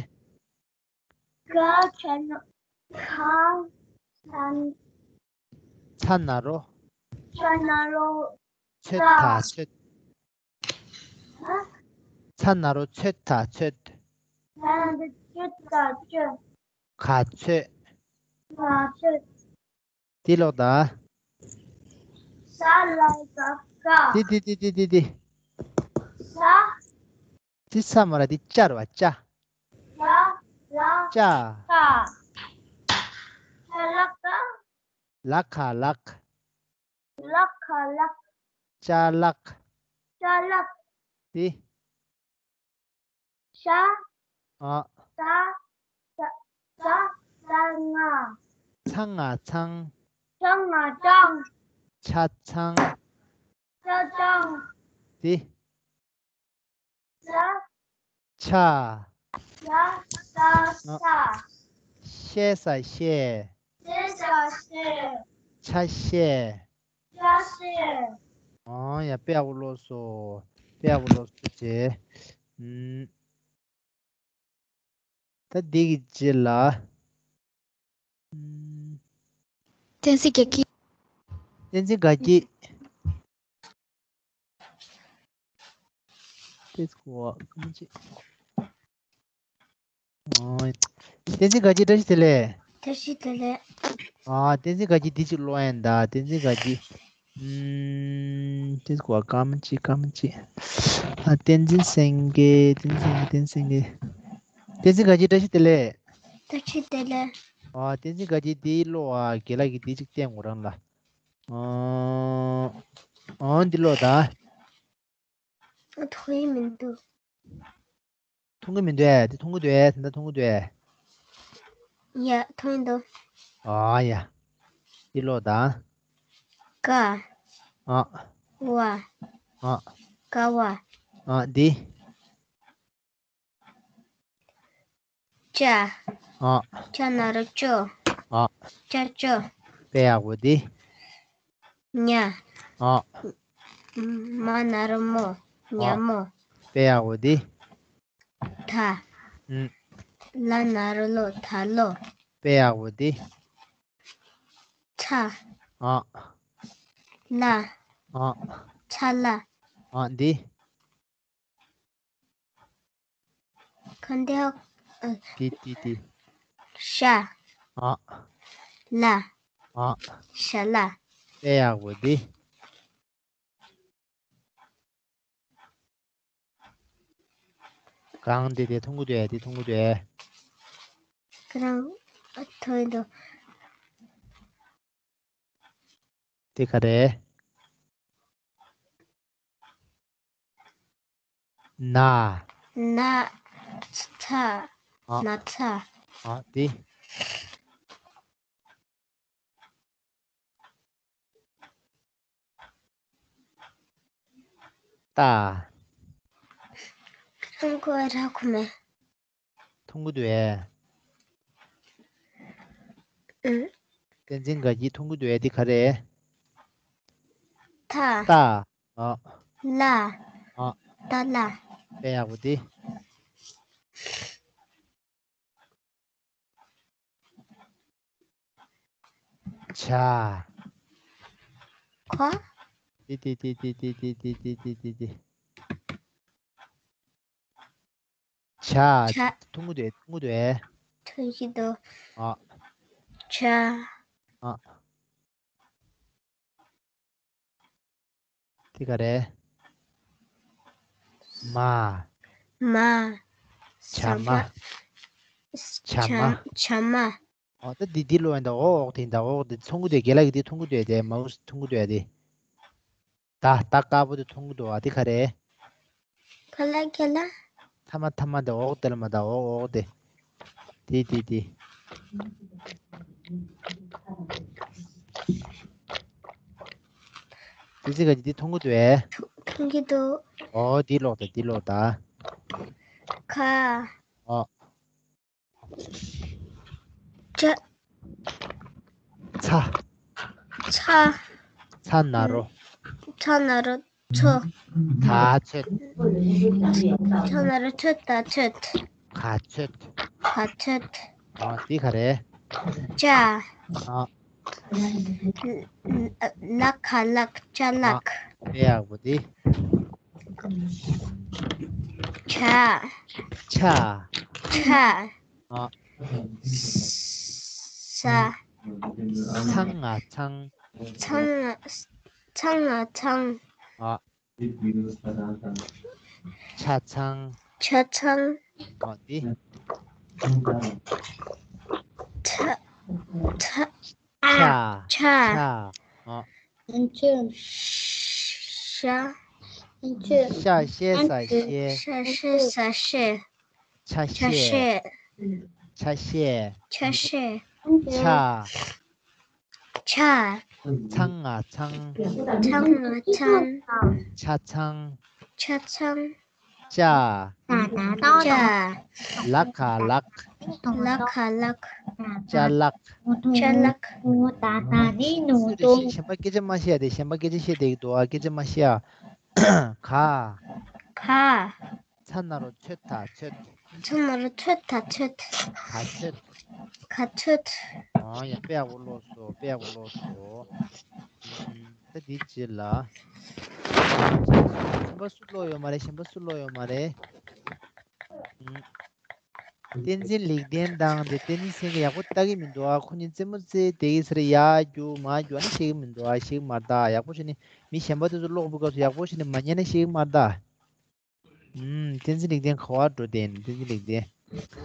ག་ཚ་ན། ག་ཚ་ན། ཚ་ན་རོ། ཚ་ན་རོ། ཚོད་ད་ཚོད། ཚ་ན་རོ་ཚོད་ད་ཚོད། ཚ་ན་རོ་ཚོད་ད་ཚོད། ག་ཚོད། ག་ཚོད། འདི་ཀློག་དང་། ས་ལ་ས་ཀ། འདི་འདི་འདི་འདི་འདི་འདི། ས། འདི་ས་མ་ར་འདི་ཅ་ར་བ་ཅ། ལ་ལ། ཅ། ཀ། ལ་ལ་ཀ། ལ་ཁ་ལག། ལ་ཁ་ལག། ཅ་ལག། ཅ་ལག། དེ། ཤ། ཨ། ས། ས། ས། ས་ང་། ཚ་ང་ཚང་། ཆ་ང་ཆང་། ཆ་ཚང་། ཆ་ཆང་། དེ། ཆ། ཆ། ཆ་ས་ས། ཤེ་ས་ཤེ། ཤེ་ས་ཤེ། ཆ་ཤེ། ཆ་ཤེ། ཨང་ཡ། དཔེ་ཡག་པོ་ཀློག་སོང་། དཔེ་ཡག་པོ་ཀློག་སོང་བྱས། ཨུམ། ད་འདི་གི་རྗེས་ལ། ཨུམ། བསྟན་འཛིན་དགའ་སྐྱིད། བསྟན་འཛིན་དགའ་སྐྱིད། ཏེ་སྐུ་བ་ཀམ་ཅི། ཨོ། བསྟན་འཛིན་དགའ་སྐྱིད་བཀྲ་ཤིས་བདེ་ལེགས། བཀྲ་ཤིས་བདེ་ལེགས། ཨ། བསྟན་འཛིན་དགའ་སྐྱིད་འདི་ཅིག་ཀློག་ཡིན་ད། བསྟན་འཛིན་དགའ་སྐྱིད། ཨུམ། ཏེ་སྐུ་བ་ཀམ་ཅི་ཀམ་ཅི། ཨ། བསྟན་འཛིན་སེང་གེ། བསྟན་འཛིན་སེང་གེ། བསྟན་འཛིན་སེང་གེ། བསྟན་འཛིན་དགའ་སྐྱིད་བཀྲ་ཤིས་བདེ་ལེགས། བཀྲ་ཤིས་བདེ་ལེགས། ཨ། བསྟན་འཛིན་དགའ་སྐྱིད་འདི་ཀློག་ཨ། རྒན་ལགས་ཀྱིས་འདི་ཅིག་བསྟན་དགོས་རང་ལ། ཨོ། ཨོ་འདི་ཀློག་ད། ཨ། མཐོང་ཡི་མི་འདུག་མཐོང་གི་མི་འདུག་ཨེ། འདི་མཐོང་གི་འདུག་ཨེ། དེ་འདྲ་མཐོང་གི་འདུག་ཨེ། ཡ། མཐོང་གི་འདུག་ཨ་ཡ། འདི་ཀློག་ད། ཀ། ཨ། བ། ཨ། ཀ་བ། ཨ། འདི། ཅ། ཨ། ཅ་ན་རོ་ཅོ། ཨ། ཅ་ཅོ། དཔེ་ཡག་པོ་འདི། ཉ། ཨ། མ་ན་རོ་མོ། ཉ་མོ། དཔེ་ཡག་པོ་འདི། ད། ཨུམ། ལ་ན་རོ་ལོ། ད་ལོ། དཔེ་ཡག་པོ་འདི། ཚ། ཨ། ལ། ཨ། ཚ་ལ། ཨ། འདི། ག་འདི། ཨ། འདི་འདི་འདི། ཤ། ཨ། ལ། ཨ། ཤ་ལ། དཔེ་ཡག་པོ་འདི། གང་འདི་དེ་མཐོང་གི་འདུག་ཨེ། དེ་མཐོང་གི་འདུག་ཨེ། ཁྱེད་རང་ཨ་ཐོས་འདུག་དེ་ག་རེ། ན། ན་ཚ། ཨ། ན་ཚ། ཨ། དེ། ཏ། ཁྱེད་རང་ཁོ་ར་ཁོ་མེད། མཐོང་གི་འདུག་ཨེ། ཨུ། བསྟན་འཛིན་དགའ་སྐྱིད་མཐོང་གི་འདུག་ཨེ། འདི་ག་རེ། ཐ། ཏ། ཨ། ལ། ཨ། ཏ་ལ། དཔེ་ཡག་པོ་འདི། ཆ། ཁོ། ཏི་ཏི་ཏི། ཆ། ཆ། མཐོང་གི་འདུག་མཐོང་གི་འདུག་མཐོང་གི་འདུག་ཨ། ཆ། ཨ། དེ་ག་རེ། མ། མ། ཇ་མ། ཇ་མ། ཇ་མ། ཨོ་ད་འདི་འདི་ཀློག་ཡིན་ད། འོག་འོག་དེ་ཡིན་ད། འོག་འོག་དེ་མཐོང་གི་འདུག་རྒན་ལགས་ཀྱིས་འདི་མཐོང་གི་འདུག་དེ་མའུ་སི་མཐོང་གི་འདུག་དེ། ད་ད་དཀར་པོ་དེ་མཐོང་གི་འདུག་ཨ། དེ་ག་རེ། ག་ལ་ག་ལ། ཐ་མ་ཐ་མ་དེ་འོག་དེ་ལ་མ་ད། འོག་འོག་དེ། དེ་དེ་དེ། དེ་ཚིག་ག་འདི་མཐོང་གི་འདུག་ཨེ། མཐོང་གི་འདུག་ཨོ་འདི་ཀློག་ད། འདི་ཀློག་ད། ཁ། ཨོ། ཆ། ཚ། ཚ། ཚ་ན་རོ། ཚ་ན་རོ་ཚོ། ད་ཚོད། ཚ་ན་རོ་ཚོད་ད་ཚོད། ག་ཚོད། ག་ཚོད། ཨ། འདི་ག་རེ། ཅ། ཨ། ལ་ག་ལག་ཅ་ལག་དཔེ་ཡག་པོ་འདི། ཆ། ཆ། ཆ། ཨ། ས། ཚང་ང་ཚང་། ཚང་ང་ཚང་། ཨ། ཆ་ཚང་། ཆ་ཚང་། ཨ། འདི། ཚ། ཚ། ཤ། ཤ། ཤ། ཨ། ཤ། ཤ། ཤ་ཤེ་ས་ཤེ། ཤ་ཤེ་ས་ཤེ། ཆ་ཤེ། ཆ་ཤེ། ཆ་ཤེ། ཆ། ཆ། ཚང་ང་ཚང་། ཚང་ང་ཚང་། ཆ་ཚང་། ཆ་ཚང་། ཅ། ཅ། ལ་ཁ་ལག་ལ་ཁ་ལག་ཅ་ལག་ཅ་ལག་སུ་རེད། གཞན་པ་སྐད་ཆ་མ་བཤད་དེ། གཞན་པ་སྐད་ཆ་བཤད་བསྡད་ཀྱི་འདུག་ཨ། སྐད་ཆ་མ་བཤད་ཨ། ག་ག་ཚ་ན་རོ་ཚོད་ད་ཚོད། ཚ་ན་རོ་ཚོད་ད་ཚོད། ག་ཚོད། ག་ཚོད། ཨོ་ཡ། དཔེ་ཡག་པོ་ཀློག་སོང་། དཔེ་ཡག་པོ་ཀློག་སོང་། ཨུམ། ད་འདི་རྗེས་ལ། གཞན་པ་སུ་ཀློག་ཡོད་མ་རེད། གཞན་པ་སུ་ཀློག་ཡོད་མ་རེད། ཨུམ། བསྟན་འཛིན་ལེགས་ལྡན་དང་དེ། བསྟན་འཛིན་སེང་གེ་ཡག་པོ་ལྟ་གི་མི་འདུག་ཨ། ཁོ་གཉིས་རྩེད་མོ་རྩེ་བསྡད་ཀྱི་ས་རེད། ཡར་རྒྱུག་མར་རྒྱུག་ཨ་ནི་ཤེས་ཀྱི་མི་འདུག་ཨ། ཤེས་ཀྱི་མ་རེད་ད། ཡག་པོ་བྱས་ནས་མི་གཞན་པ་དེ་ཚོ་ཀློག་པའི་སྐབས་སུ་ཡག་པོ་བྱས་ནས་མ་ཉན་ན་ཤེས་ཀྱི་མ་རེད་ད། ཨུམ། བསྟན་འཛིན་ལེགས་ལྡན་ག་པར་འགྲོ་བསྡད་ཡིན། བསྟན་འཛིན་ལེགས་ལྡན།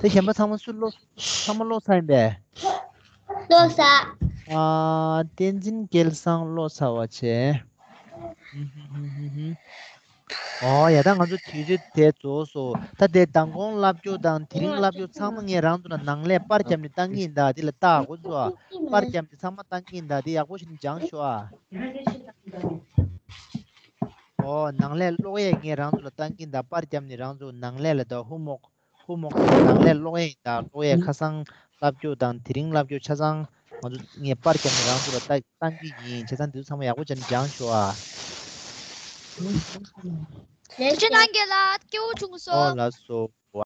ད་གཞན་པ་ཚང་མ་སུ་ཀློག་ཚང་མ་ཀློག་ཚར་ཡིན་པས། ཀློག་ཚར། ཨ། བསྟན་འཛིན་སྐལ་བཟང་ཀློག་ཚར་བ་བྱས། ཨུམ་ཧུམ་ཧུམ་ཧུམ་ཧུམ། ཨོ་ཡ། ད་ང་ཚོ་དུས་ཚོད་དེ་རྫོགས་སོང་། ད་དེ་མདང་དགོང་བསླབ་ཕྱོགས་དང་དེ་རིང་བསླབ་ཕྱོགས་ཚང་མ་ངས་རང་ཚོ་ལ་ནང་ལས་པར་བརྒྱབ་ནས་བཏང་གི་ཡིན་ད། དེ་ལ་ལྟ་དགོས་ཚོ། པར་བརྒྱབ་ནས་ཚང་མ་བཏང་གི་ཡིན་ད། དེ་ཡག་པོ་ཞིག་ནས་སྦྱངས་ཤོག་ཨ། ཨོ། ནང་ལས་ཀློག་ཡས་ངས་རང་ཚོ་ལ་བཏང་གི་ཡིན་ད། པར་བརྒྱབ་ནས་རང་ཚོ་ནང་ལས་ལ་ད་ཧུ་མོག་ཧུ་མོག་ནང་ལས་ཀློག་ཡས་ཡིན་ད། ཀློག་ཡས་ཁ་སང་བསླབ་ཕྱོགས་དང་དེ་རིང་བསླབ་ཕྱོགས་ཆ་ཚང་ང་ཚོ་ངས་པར་བརྒྱབ་ནས་རང་ཚོ་ལ་ལྟ་བཏང་གི་ཡིན། བྱས་ཙང་འདི་ཚོ་ཚང་མ་ཡག་པོ་བྱས་ནས་སྦྱངས་ཤོག་ཨ། ཐུགས་རྗེ་གནང་། རྒན་ལགས་སྐྱིད་པོ་བྱུང་སོང་། ཨོ་ལགས་སོ།